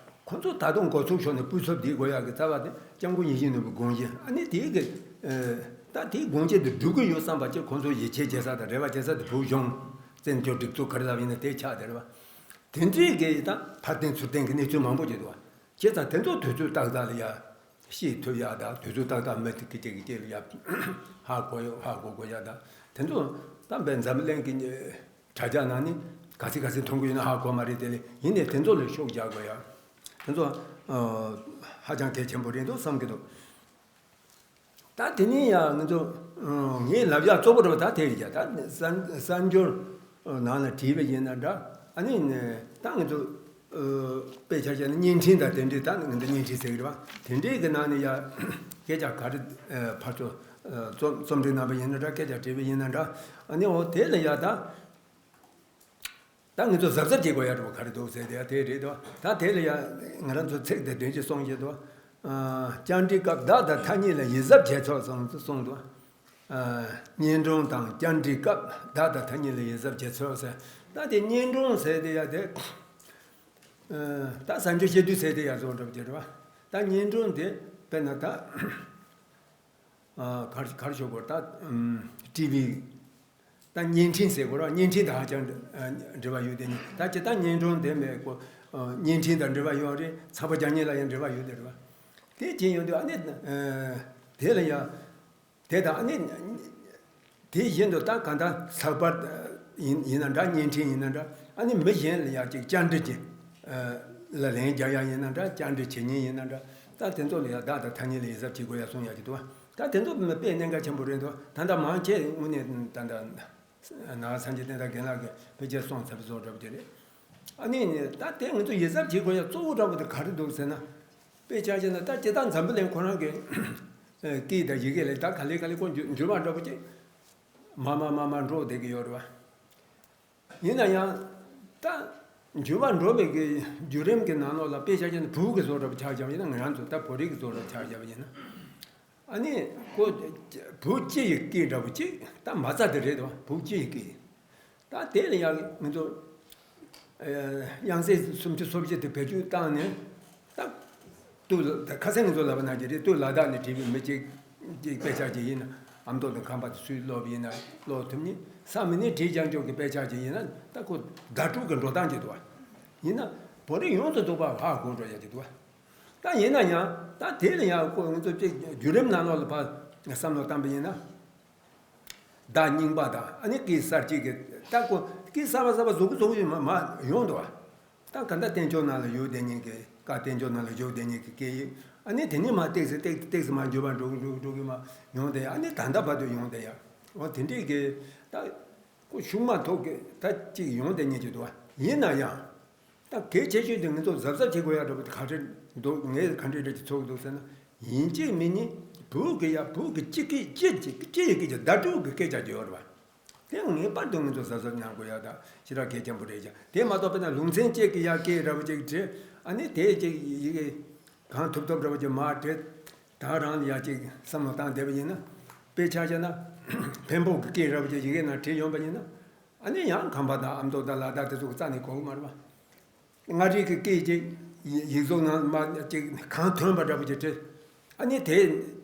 ཁོང་ཚོ་ད་དུང་འགོ་ཚུགས་ཕྱོགས་ནས་སྤུས་ཚད་འདི་དགོས་ཡག་གི་རྩ་བ་དེ་སྐྱབས་མགོན་ཡིད་བཞིན་ནོར་བུའི་དགོངས་གཞི། ཨ་ནི་དེའི་གི་ཨ་ད་དེའི་དགོངས་གཞི་དེ་འགྲུབ་གི་ཡོད་བསམ་པ་ཅིག་ཁོང་ཚོ་ཡིད་ཆེས་བྱེད་ས་དང་རེ་བ་བྱེད་ས་དེ་བོད་གཞུང་བཙན་བྱོལ་སྒྲིག་འཛུགས་ག་རེ་ལབ་ཡིན་ན་དེ་ཆགས་བསྡད་རེད་བ། དེ་འདྲའི་གི་ད་ཕར་བརྟེན་ཚུར་བརྟེན་གི་གནས་ཚུལ་མང་པོ་ཅིག་འདུག་བ། བྱས་ཙང་དེ་ཚོ་དུས་ཚོད་ཏག་ཏག་ལ་ཡ་ཤེས་ཐུབ་ཡག་དང་། དུས་ཚོད་ཏག་ཏག་མི་དེ་གི་ཅིག་གི་ཅིག་ལ་ཡ་ཧ་གོ་ཡོད། ཧ་གོ་དགོས་ཡག་དང་། དེ་ཚོ་ད་དཔེ་འཛམ་བུ་གླིང་གི་དྲ་རྒྱ་ནང་ནས་ག་ཚོད་ག་ཚོད་མཐོང་གི་ཡོད་ན་ཧ་གོ་མ་རེད། དེ་ལས་ཡིན་ནའི་དེ་ཚོ་ལ་ཤུགས་རྒྱག་དགོས་ཡ། དེ་ཚོ་ཨ་ཧ་ཅང་གལ་ཆེན་པོ་རེད་འདུག་བསམ་གྱི་འདུག། ད་དེ་ནས་ཡང་ང་ཚོ་ཨ་ངའི་ལབ་ཡག་གཙོ་བོ་རེད་པ། ད་དེ་རེད་ཡ། ད་གསར་གསར་འགྱུར་ནང་ལ་བྲིས་པ་ཡིན་ན་འདྲ། ཨ་ནི་ད་ང་ཚོ་ཨ་དཔེ་ཆ་བཞག་ན་བརྙན་འཕྲིན་དང་དེ་འདྲའི། ད་ང་ཚོ་བརྙན་འཕྲིན་ཟེར་གི་རེད་པ། དེ་འདྲའི་གི་ནང་ནས་ཡ་སྐད་ཆ་ག་རེ་ཨ་ཕར་ཚུར་ཨ་རྩོམ་རྩོམ་འབྲི་གནང་པ་ཡིན་ན་འདྲ། སྐད་ཆ་བྲིས་པ་ཡིན་ན་འདྲ། ཨ་ནི་འོ་དེ་ལ་ཡ་ད། ད་ང་ཚོ་གཟབ་གཟབ་བྱེད་དགོས་ཡ་འདྲ་བོ་ག་རེ་འདུག་ཟེར་དེ་ཡ་དེ་རེད་དོ། ད་དེ་ལ་ཡ་ང་རང་ཚོ་ཚིག་དེ་དོན་གཅིག་གསུང་བྱེད་དོ། ཨ་བཅར་འདྲི་སྐབས་བརྡ་དང་ཐ་སྙད་ལ་ཡིད་གཟབ་བྱེད་ཆོག་གསུངས་གསུངས་འདུག། ཨ་བརྙན་སྒྲོན་དང་བཅར་འདྲི་སྐབས་བརྡ་དང་ཐ་སྙད་ལ་ཡིད་གཟབ་བྱེད་ཆོག་ཟེར། ད་དེ་བརྙན་སྒྲོན་ཟེར་དེ་ཡ་དེ། ཨ་ད་གསར་འགྱུར་བཤད་དུས་ཟེར་དེ་ཡ་བཟོ་འདྲ་བོ་དེ་རེད་པ། ད་བརྙན་སྒྲོན་དེ་དཔེར་ན་ད། ཨ་གར་གར་ཞོག་གོ། ད་ཨམ་ཊི་ཝི། ད་བརྙན་འཕྲིན་ཟེར་གོ་ར། བརྙན་འཕྲིན་དང་ཧ་ཅང་ཨ་འབྲེལ་བ་ཡོད་དེ་ནི། ད་ཅི་ད་བརྙན་སྒྲོན་དེ་མེད་གོ། ཨ་བརྙན་འཕྲིན་དང་འབྲེལ་བ་ཡོད་རེད། ཚགས་པར་རྒྱག་མཁན་ལ་ཡང་འབྲེལ་བ་ཡོད་དེ་རེད་བ། དེ་བྱས་ཡོང་དུས་ཨ་ནི་ཨ་དེ་ལ་ཡང་དེ་དང་ཨ་ནི་དེ་བཞིན་དུ་ད་གང་ལྟར་ཚགས་པར་ཡིན་ཡིན་ན་འདྲ། བརྙན་འཕྲིན་ཡིན་ན་འདྲ། ཨ་ནི་མི་གཞན་ལ་ཡང་ཅིག་བཅར་འདྲི་ཅིག་ལ་ལན་རྒྱག་ཡ་ཡིན་ན་འདྲ། བཅར་འདྲི་བྱེད་མཁན་ཡིན་ན་འདྲ། ད་དེ་ཚོ་ལ་ཡང་བརྡ་དང་ཐ་སྙད་ལ་ཡིད་གཟབ་བྱེད་དགོས་ཡ་གསུང་ཡ་ཅིག་འདུག་བ། ད་དེ་ཚོ་དཔེ་གནད་འགག་ཆེན་པོ་རེད་འདུག། ད་ལྟ་མང་ཆེ་དངོས་གནས་ད་ལྟ་ནང་སངས་རྒྱས་བསྟན་དར་རྒན་ལགས་ཀྱིས་ཕལ་ཆེར་གསུངས་ཚར་བཟོ་འདྲ་པོ་དེ་རེད། ཨ་ནི་ད་དེ་ང་ཚོ་ཡིད་གཟབ་བྱེད་དགོས་ཡ་གཙོ་བོ་འདྲ་པོ་དེ་ག་རེ་འདུག་ཟེར་ན། དཔེ་ཆ་བཞག་ན་ད་སྤྱིར་བཏང་འཛམ་བུ་གླིང་ཁོ་རང་གི་སྐད་དང་ཡི་གེ་ལ་ད་ག་ལེ་ག་ལེ་ཁོ་འགྱུར་འགྱུར་བ་འདྲ་པོ་ཅིག་མར་མར་མར་མར་འགྲོ་བསྡད་ཀྱི་ཡོད་རེད་བ། ཡིན་ན་ཡང་ད་འགྱུར་བ་འགྲོ་བའི་གི་བརྒྱུད་རིམ་གྱི་ནང་ལོགས་ལ། དཔེ་ཆ་བཞག་ན་བོད་ཀྱི་བཟོ་འདྲ་པོ་ཆ་བཞག་པ་ཡིན་ན། ང་རང་ཚོ་ད་བོད་རིགས་ཀྱི་བཟོ་འདྲ་པོ་ཆ་བཞག་པ་ཡིན་ན། ཨ་ནི་ཁོ་བོད་སྤྱི་ཡི་སྐད་འདྲ་པོ་ཅིག་ད་མ་རྩ་དེ་རེད་དོ། བོད་སྤྱི་ཡི་སྐད། ད་དེ་ལ་ཡང་ང་ཚོ་ཨ་དབྱངས་གསལ་སུམ་ཅུ་སོ་བཞི་དེ་བེད་སྤྱོད་བཏང་ནས། ད་དུ་ད་ཁ་སང་ང་ཚོ་ལབ་པ་ནང་བཞིན་རེད། དུ་ལ་དྭགས་ནས་བྲིས་པའི་མི་གཅིག་གཅིག་དཔེ་ཆ་ཅིག་ཡིན་ན། ཨ་མདོ་དང་ཁམས་པ་དེ་སུས་ཀློག་པ་ཡིན་ན་ཀློག་ཐུབ་ནི། ས་མི་ནས་བྲིས་རྐྱང་རྐྱང་གི་དཔེ་ཆ་ཅིག་ཡིན་ན། ད་ཁོ་བརྡ་སྤྲོད་ཀྱི་འགྲོ་སྟངས་ཅིག་འདུག་བ། ཡིན་ན་བོད་རིགས་ཡོངས་སུ་རྫོགས་པ་ཧ་གོ་འགྲོ་ཡ་ཅིག་འདུག་བ། ད་ཡིན་ན་ཡང་ད་དེ་ལ་ཡང་ཁོ་ང་ཚོ་ཅིག་བརྒྱུད་རིམ་ནང་ལོགས་ལ་ཕར་བསམ་བློ་བཏང་པ་ཡིན་ན། བརྡ་རྙིང་པ་དང་ཨ་ནི་སྐད་གསར་བཅད་ཀྱི། ད་ཁོ་སྐད་གསར་པ་གསར་པ་བཟོ་གི་བཟོ་གི་མ་མ་ཡོང་འདུག་བ། ད་ག་ད་བསྟན་ཆོས་ནང་ལ་ཡོད་བསྡད་མཁན་གྱི། བཀའ་བསྟན་ཆོས་ནང་ལ་ཡོད་བསྡད་མཁན་གྱི་སྐད་ཡིག། ཨ་ནི་དེ་ནས་མར་ཏོག་ཙམ་ཏོག་ཙམ་ཏོག་ཙམ་མར་འགྱུར་བ་འགྲོ་གི་འགྲོ་གི་འགྲོ་གི་མར་ཡོང་བསྡད་ཡ། ཨ་ནི་ད་ལྟ་བར་དུ་ཡོང་བསྡད་ཡ། འོ་དེ་འདྲས་ཀྱི་ད་ཁོ་ཤུགས་མ་ཐོགས་ཀྱི་ད་ཅིག་ཡོང་བསྡད་མཁན་ཅིག་འདུག་བ། ཡིན་ན་ཡང་། ད་གལ་ཆེ་ཤོས་དེ་ང་ཚོ་གཟབ་གཟབ་བྱེད་དགོས་ཡ་འདྲ་པོ་དེ་ག་རེ་འདུག། ངས་ག་འདྲས་འདྲ་ཅིག་ཚོར་གི་འདུག་ཟེར་ན། ཡིན་གཅིག་མིན་གཉིས་བོད་ཀྱི་ཡ། བོད་ཀྱི་སྤྱི་སྐད་སྤྱི་ཀྱི་སྤྱི་ཡི་སྐད་ཀྱི་བརྡ་སྤྲོད་ཀྱི་སྐད་ཆ་ཅིག་ཡོད་རེད་བ། དེ་ངེས་པར་དུ་ང་ཚོ་གཟབ་གཟབ་གནང་དགོས་ཡ་ད་ཞེ་དྲག་གལ་ཆེན་པོ་རེད་ཀྱང་། དེ་མ་གཏོགས་དཔེར་ན་ལུང་ཚན་གཅིག་གི་ཡ་སྐད་འདྲ་པོ་ཅིག་བྲིས། ཨ་ནི་དེ་ཅིག་ཡི་གེ་གང་ཐུབ་ཐུབ་འདྲ་པོ་ཅིག་མར་བྲིས། ད་རང་ལ་ཡ་ཅིག་བསམ་བློ་བཏང་བསྡད་པ་ཡིན་ན། དཔེ་ཆ་བཞག་ན་འཕན་པོ་གི་སྐད་འདྲ་པོ་ཅིག་ཡི་གེ་ནང་བྲིས་ཡོང་པ་ཡིན་ན། ཨ་ནི་ཡང་ཁམས་པ་དང་ཨ་མདོ་དང་ལ་དྭགས་དེ་ཚོ་གི་རྩ་ནས་གོ་གི་མ་རེད་པ། མངའ་རིས་ཀྱི་སྐད་ཅིག་ཡིག་ཡིག་གཟུགས་ནང་མ་ཅིག་གང་ཐོན་པ་འདྲ་པོ་ཅིག་བྲིས། ཨ་ནི་དེ་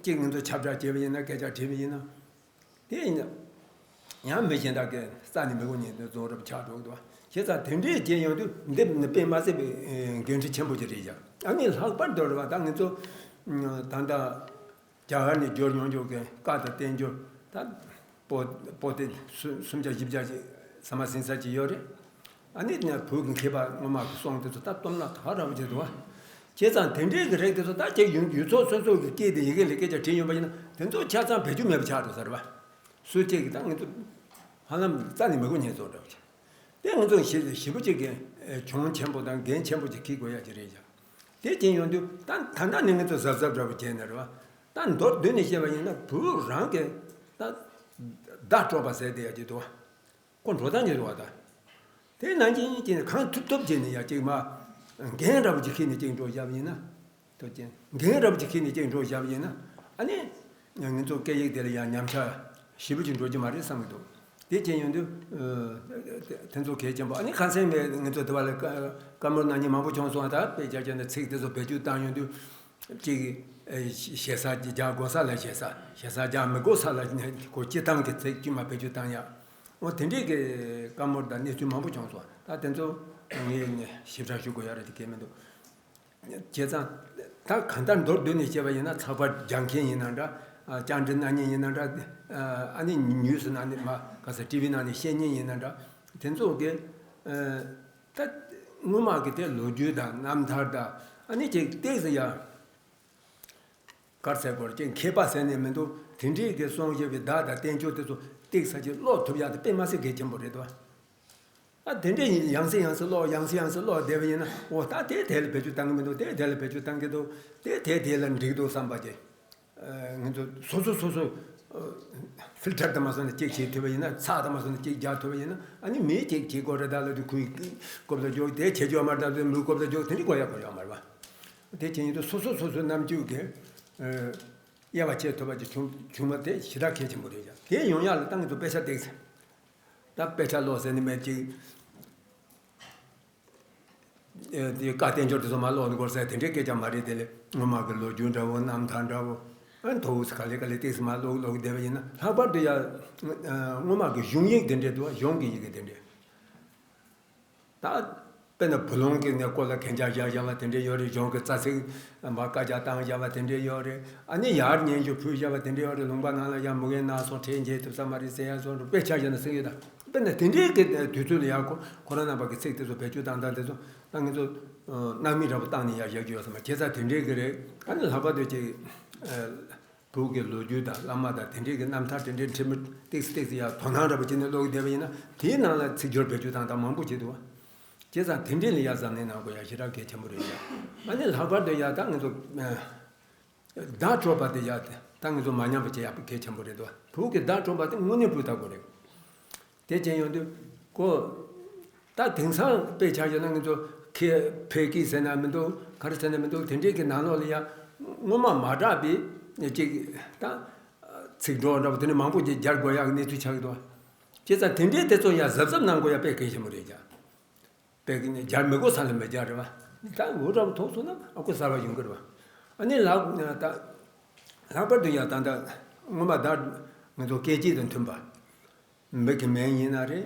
ཅིག་ང་ཚོ་ཁྱབ་བསྒྲགས་བྱས་པ་ཡིན་ན། སྐད་ཆ་བྲིས་པ་ཡིན་ན། དེ་ཡིན་ན་ཡང་མི་གཞན་དག་གིས་རྩ་ནས་མི་གོ་མཁན་དེ་བཟོ་འདྲ་པོ་ཆགས་འགྲོ་གི་འདུག་བ། བྱས་ཙང་དེ་འདྲས་བྱས་ཡོང་དུས་འདི་ནི་དཔེ་མ་སྲིད་པའི་འགན་འཁྲི་ཆེན་པོ་ཅིག་རེད་ཀྱང་། ཨ་ནི་ལྷག་པར་དུ་རེད་པ། ད་ང་ཚོ་ད་ལྟ་རྒྱ་གར་ནས་འབྱོར་མྱོང་མྱོང་མཁན་བཀའ་དང་བསྟན་འགྱུར་ད། པོ་པོ་ཏི་སུམ་བརྒྱ་བཞི་བརྒྱ་ཅིག་ཟ་མ་ཟིན་ས་ཅིག་ཡོད་རེད། ཨ་ནི་ནས་བོད་ཀྱི་མཁས་པ་སྔོན་མ་གི་གསུང་དེ་ཚོ་ད་སྟོབས་ན་ད་ར་བ་བྱེད་འདུག་བ། བྱས་ཙང་དེ་འདྲའི་གི་རིགས་དེ་ཚོ་ད་ཅིག་ཡུལ་ཡུལ་ཚོ་སོ་སོ་གི་སྐད་དེ་ཡི་གེ་ལ་སྐད་ཆ་བྲིས་ཡོང་པ་ཡིན་ན། དེ་ཚོ་ཆ་ཚང་བེད་སྤྱོད་མེད་པ་ཆགས་འགྲོ་ས་རེད་བ། སུ་གཅིག་གིས་ད་ང་ཚོ་ཧ་ལམ་རྩ་ནས་མི་གོ་མཁན་བཟོ་འདྲ་བ་བྱས། དེ་ང་ཚོ་ཞེ་ཞེ་པོ་ཅིག་གི་གྱོང་ཆེན་པོ་དང་འགན་ཆེན་པོ་ཅིག་འཁྱེར་དགོས་ཡ་ཅིག་རེད་ཀྱང་། དེ་བྱས་ཡོང་དུས་ད་ད་ལྟ་ནས་ང་ཚོ་གཟབ་གཟབ་འདྲ་པོ་བྱས་ནས་རེད་བ། ད་མདོར་བསྡུས་ནས་བཤད་པ་ཡིན་ན། བོད་རང་གི་ད་བརྡ་སྤྲོད་པ་ཟེར་དེ་ཡ་ཅིག་འདུག་བ། ཁོ་འགྲོ་སྟངས་ཅིག་འདུག་བ། ད་དེ་ནང་བཞིན་བྱས་ནས་གང་ཐུབ་ཐུབ་བྱས་ནས་ཡ་ཅིག་མ་འགན་འདྲ་པོ་ཅིག་འཁྱེར་ནས་ཅིག་འགྲོ་བཞག་པ་ཡིན་ན། ཐུབ་ཅིང་འགན་རབ་ཅིག་ཁྱེར་ནས་ཅིག་འགྲོ་བཞག་པ་ཡིན་ན། ཨ་ནི་ང་ཚོ་སྐད་ཡིག་དེ་ལ་ཡང་ཉམས་ཆག་ཞེ་པོ་ཅིག་འགྲོ་རྒྱུ་མ་རེད་བསམ་གྱི་འདུག། དེ་བྱས་ཡོང་དུས་ཨ་དེ་ཚོ་གལ་ཆེན་པོ། ཨ་ནི་ཁ་སང་ནས་ང་ཚོ་དེ་བ་ལ་བཀའ་བཀའ་མོལ་གནང་མཁན་མང་པོ་བྱུང་སོང་། ད་དཔེ་ཆ་བྱས་ན་ཚིག་དེ་ཚོ་བེད་སྤྱོད་བཏང་ཡོང་དུས་ཅིག་ཨ་ཞེ་ས་རྒྱག་དགོས་ས་ལ་ཞེ་ས། ཞེ་ས་རྒྱག་མི་དགོས་ས་ལ་ཁོ་སྤྱིར་བཏང་གི་ཚིག་དཀྱུས་མ་བེད་སྤྱོད་བཏང་ཡ། འོ་དེ་འདྲས་ཀྱི་བཀའ་མོལ་དང་གནས་ཚུལ་མང་པོ་བྱུང་སོང་། ད་དེ་ཚོ་ངས་ནས་ཞིབ་ཕྲ་ཞུ་དགོས་ཡ་རེད་དེ་གལ་མི་འདུག། བྱས་ཙང་ད་གང་ལྟར་མདོར་བསྡུས་ནས་བཤད་པ་ཡིན་ན། ཚགས་པར་རྒྱག་མཁན་ཡིན་ན་འདྲ། ཨ་བཅར་འདྲི་གནང་མཁན་ཡིན་ན་འདྲ། ཨ་ནི་ཉུས་སུ་ན་ནི་མ་ག་ས་ཊི་ཝི་ནང་ནས་བཤད་མཁན་ཡིན་ན་འདྲ། དེ་ཚོ་གི་ཨ་ད་སྔོན་མ་གི་དེ་ལོ་རྒྱུས་དང་རྣམ་ཐར་དང་། ཨ་ནི་ཅིག་ཏོག་ཙམ་ཡ་ག་རེ་ཟེར་དགོས་རེད། ཅིག་མཁས་པ་ཟེར་ནས་མི་འདུག། དེ་འདྲས་ཀྱི་གསུང་བཤད་པའི་བརྡ་དང་བསྟན་བཅོས་དེ་ཚོ་ཏོག་ཙམ་ཅིག་ཀློག་ཐུབ་ཡ་དེ་དཔེ་མ་སྲིད་གལ་ཆེན་པོ་རེད་དོ། ཨ་དེ་འདྲས་ཡིན། ཡང་སེ་ཡང་སེ་ཀློག། ཡང་སེ་ཡང་སེ་ཀློག་བསྡད་པ་ཡིན་ན། འོ་ད་དེ་དེ་ལ་བེད་སྤྱོད་བཏང་གི་མི་འདུག། དེ་དེ་ལ་བེད་སྤྱོད་བཏང་གི་འདུག། དེ་དེ་དེ་ལ་འགྲིག་འདུག་བསམ་པ་ཅིག། ཨ་ང་ཚོ་སོ་སོ་སོ་སོ་ཨ་ཕིལ་ཊར་དུ་མ་སོང་ན་ཅིག་བྱེད་ཐུབ་པ་ཡིན་ན། ཚགས་དུ་མ་སོང་ན་ཅིག་རྒྱག་ཐུབ་པ་ཡིན་ན། ཨ་ནི་མི་ཅིག་བྱེད་དགོས་རེད། ད་ལ་དུ་ཁུའི་རྐུབ་ལ་རྒྱུག། དེ་བྱེད་རྒྱུ་མ་རེད། ད་དུ་མི་རྐུབ་ལ་རྒྱུག། དེ་འདྲ་དགོས་ཡ་དགོས་ཡ་མ་རེད་པ། དེ་བྱས་ཡིན་དུས་སོ་སོ་སོ་སོའི་རྣམ་འགྱུར་གྱི་ཨ་དབྱེ་བ་ཕྱེ་ཐུབ་པ་ཅིག་བྱུང་བྱུང་བ་དེ་ཞེ་དྲག་གལ་ཆེན་པོ་རེད་ཀྱང་། དེ་ཡོང་ཡ་ལ་ད་ང་ཚོ་དཔེ་ཆ་ཏོག་ཙམ། ད་དཔེ་ཆ་ཀློག་ཟེར་ནི་མེད་ཅིག། ཨེ་དེ་བཀའ་བསྟན་འགྱུར་དེ་ཚོ་མར་ཀློག་ནི་དགོས་ཟེར་དེ་འདྲའི་སྐད་ཆ་མ་རེད། དེ་ལས་སྔོན་མ་གི་ལོ་རྒྱུས་འདྲ་བོ། རྣམ་ཐར་འདྲ་བོ། ཨ་མཐོ་བོ་ག་ལེ་ག་ལེ་ཏོག་ཙམ་མར་ཀློག་ཀློག་བསྡད་པ་ཡིན་ན། ལྷག་པར་དུ་ཡ་ཨ་སྔོན་མ་གི་གཞུང་ཡིག་དེ་འདྲས་འདུག། གཞུང་གི་ཡི་གེ་དེ་འདྲས། ད་དཔེར་ན་བུ་ལོན་གྱི་གནས་སྐོར་ལ་གན་རྒྱ་བཞག་བཞག་པ་དེ་འདྲས་ཡོད་རེད། གཞུང་གི་རྩ་ཚིག་མར་བཀའ་རྒྱ་བཏང་བཞག་པ་དེ་འདྲས་ཡོད་རེད། ཨ་ནི་ཡར་སྙན་ཞུ་ཕུལ་བཞག་པ་དེ་འདྲས་ཡོད་རེད། ལུང་པ་ནང་ལ་ཡར་མུ་གེ་ན་སོང་། ཁྲལ་འཇལ་ཐུབ་ས་མ་རེད་ཟེར་ཡ་སོགས་དཔེ་ཆ་བཞག་ན་གསན་ཡོད་ད། དཔེར་ན་དེ་འདྲའི་གི་དུས་ཚོད་ལ་ཡ་ཁོ་ཁོ་རང་རྣམ་པ་གི་ཚིག་དེ་ཚོ་བེད་སྤྱོད་བཏང་སྟངས་དེ་ཚོ་ད་ང་ཚོ་ཨ་སྣང་མེད་འདྲ་པོ་བཏང་ནས་ཡར་བཞག་རྒྱུ་ཡོད་ས་མ་རེད། བྱས་ཙང་དེ་འདྲའི་གི་རེད། ཨ་ནི་ལྷག་པར་དུ་ཅིག་ཨ་བོད་ཀྱི་ལོ་རྒྱུས་དང་བླ་མ་དང་དེ་འདྲའི་གི་རྣམ་ཐར་དེ་འདྲའི་འབྲི་མི་ཏོག་ཙམ་ཏོག་ཙམ་ཡ་དོ་སྣང་འདྲ་པོ་བྱས་ནས་ཀློག་གི་བསྡད་པ་ཡིན་ན། དེའི་ནང་ལ་ཚིག་སྦྱོར་བེད་སྤྱོད་བཏང་སྟངས་མང་པོ་བྱེད་འདུག་བ། བྱས་ཙང་དེ་འདྲའི་ལ་ཡ་གཟབ་ནན་གནང་དགོས་ཡ་ཞེ་དྲག་གལ་ཆེན་པོ་རེད་ཡ། ཨ་ནི་ལྷག་པར་དུ་ཡ་ད་ང་ཚོ་ཨ་བརྡ་སྤྲོད་པ་དེ་ཡ་ད་ང་ཚོ་མ་ཉམས་པ་བྱེད་ཡ་གལ་ཆེན་པོ་རེད་འདུག། བོད་ཀྱི་བརྡ་སྤྲོད་པ་དེ་དངོས་གནས་སྤུས་དག་པོ་རེད། དེ་བྱས་ཡོང་དུས་ཁོ་ད་དེང་སང་དཔེ་ཆ་བཞག་ན་ང་ཚོ་ཁེ་ཕལ་སྐད་ཟེར་ན་མི་འདུག། ག་རེ་ཟེར་ན་མི་འདུག། དེ་འདྲའི་གི་ནང་ལོགས་ལ་ཡ་སྔོན་མ་མ་གྲགས་པའི་ཅིག་ད་ཚིག་གྲོགས་འདྲ་པོ་དེ་འདྲ་མང་པོ་ཅིག་སྦྱར་དགོས་ཡག་གི་གནས་ཚུལ་ཆགས་ཀྱི་འདུག། བྱས་ཙང་དེ་འདྲའི་དེ་ཚོ་ཡ་གཟབ་གཟབ་གནང་དགོས་ཡ་དཔེ་གལ་ཆེན་པོ་རེད་ཀྱང་། དཔེ་གི་ནི་སྦྱར་མི་དགོས་ས་ལ་མི་སྦྱར་རེད་བ། ད་འུ་འདྲ་པོ་ཐོག་སོང་ན་ཨ་ཁུ་གསར་བ་ཡོང་གི་རེད་བ། ཨ་ནི་ལྷག་ད་ལྷག་པར་དུ་ཡ་ད་ལྟ་སྔོན་མ་ད་ང་ཚོ་སྐད་ཅིག་དང་མཐུན་པ། མི་གི་མིང་ཡིན་ན་རེད།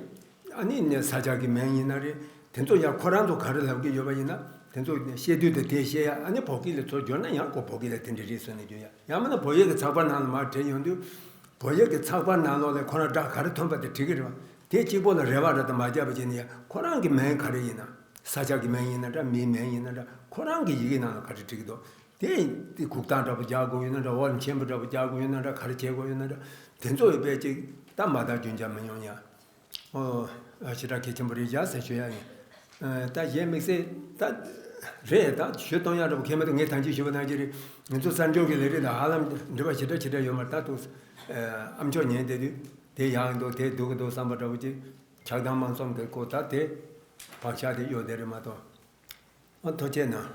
ཨ་ནི་ནས་ས་ཆ་གི་མིང་ཡིན་ན་རེད། དེ་ཚོ་ཡ་ཁོ་རང་ཚོ་ག་རེ་ལབ་ཀྱི་ཡོད་པ་ཡིན་ན། དེ་ཚོ་བཤད་དུས་དེ་དེ་བཤད་ཡ། ཨ་ནི་བོད་སྐད་ལ་ཚུར་བསྒྱུར་ན་ཡང་ཁོ་བོད་སྐད་ལ་དེ་འདྲ་རེད་ཟེར་ནས་བསྒྱུར་ཡ། ཡང་མིན་ན་བོད་ཡིག་གི་ཚགས་པར་ནང་ལ་མར་བྲིས་ཡོང་དུས། བོད་ཡིག་གི་ཚགས་པར་ནང་ལོགས་ལ་ཁོ་རང་སྒྲ་ག་རེ་ཐོན་པ་དེ་བྲིས་ཀྱི་རེད་བ། དེ་གཅིག་པོ་ལ་རེ་བ་རེ་ད་མ་བརྒྱབ་པ་བྱས་ནས་ཡ། ཁོ་རང་གི་མིང་ག་རེ་ཡིན་ན། ས་ཆ་གི་མིང་ཡིན་ན་འདྲ། མིའི་མིང་ཡིན་ན་འདྲ། ཁོ་རང་གི་ཡི་གེ་ནང་ལ་ག་རེ་བྲིས་ཀྱི་འདུག། དེ་དེ་གུག་རྟགས་འདྲ་པོ་རྒྱག་དགོས་ཡོད་ན་འདྲ། འོག་ལ་མཆན་པུ་འདྲ་པོ་རྒྱག་དགོས་ཡོད་ན་འདྲ། ག་རེ་བྱེད་དགོས་ཡོད་ན་འདྲ། དེ་ཚོ་ཡོད་པས་ཅིག་ད་མ་བརྡ་རྒྱུན་འཇགས་མི་ཡོང་ཡ། ཨོ། ཨ་ཞེ་དྲག་གལ་ཆེན་པོ་རེད་ཡ་ཟེར་ཞུ་ཡ་ཡིན། ཨ་ད་གཞན་དམིགས་བསལ་ད་རེད། ད་ཞུ་གཏོང་ཡ་འདྲ་པོ་གལ་མི་འདུག། ངས་ཐང་ཅིག་ཞུ་བ་ནང་བཞིན་རེད། ང་ཚོ་གསར་འགྱུར་གྱི་ལས་རིགས་དང་ཧ་ལམ་འབྲེལ་བ་ཞེ་དྲག་ཞེ་དྲག་ཡོད་མ་རེད། ད་དུང་ཨ་ཨམ་ཅོག་ཉན་བསྡད་དུས། དེ་ཡག་འདུག་དེ་སྡུག་གི་འདུག་བསམ་པ་འདྲ་བོ་ཅིག་ཆགས་སྡང་དམག་འཛོམས་ཀྱི་སྐོར་ད་དེ་བག་ཆགས་དེ་གཡོ་བསྡད་རེད་མ་གཏོགས། ཨ་ཐུགས་རྗེ་གནང་།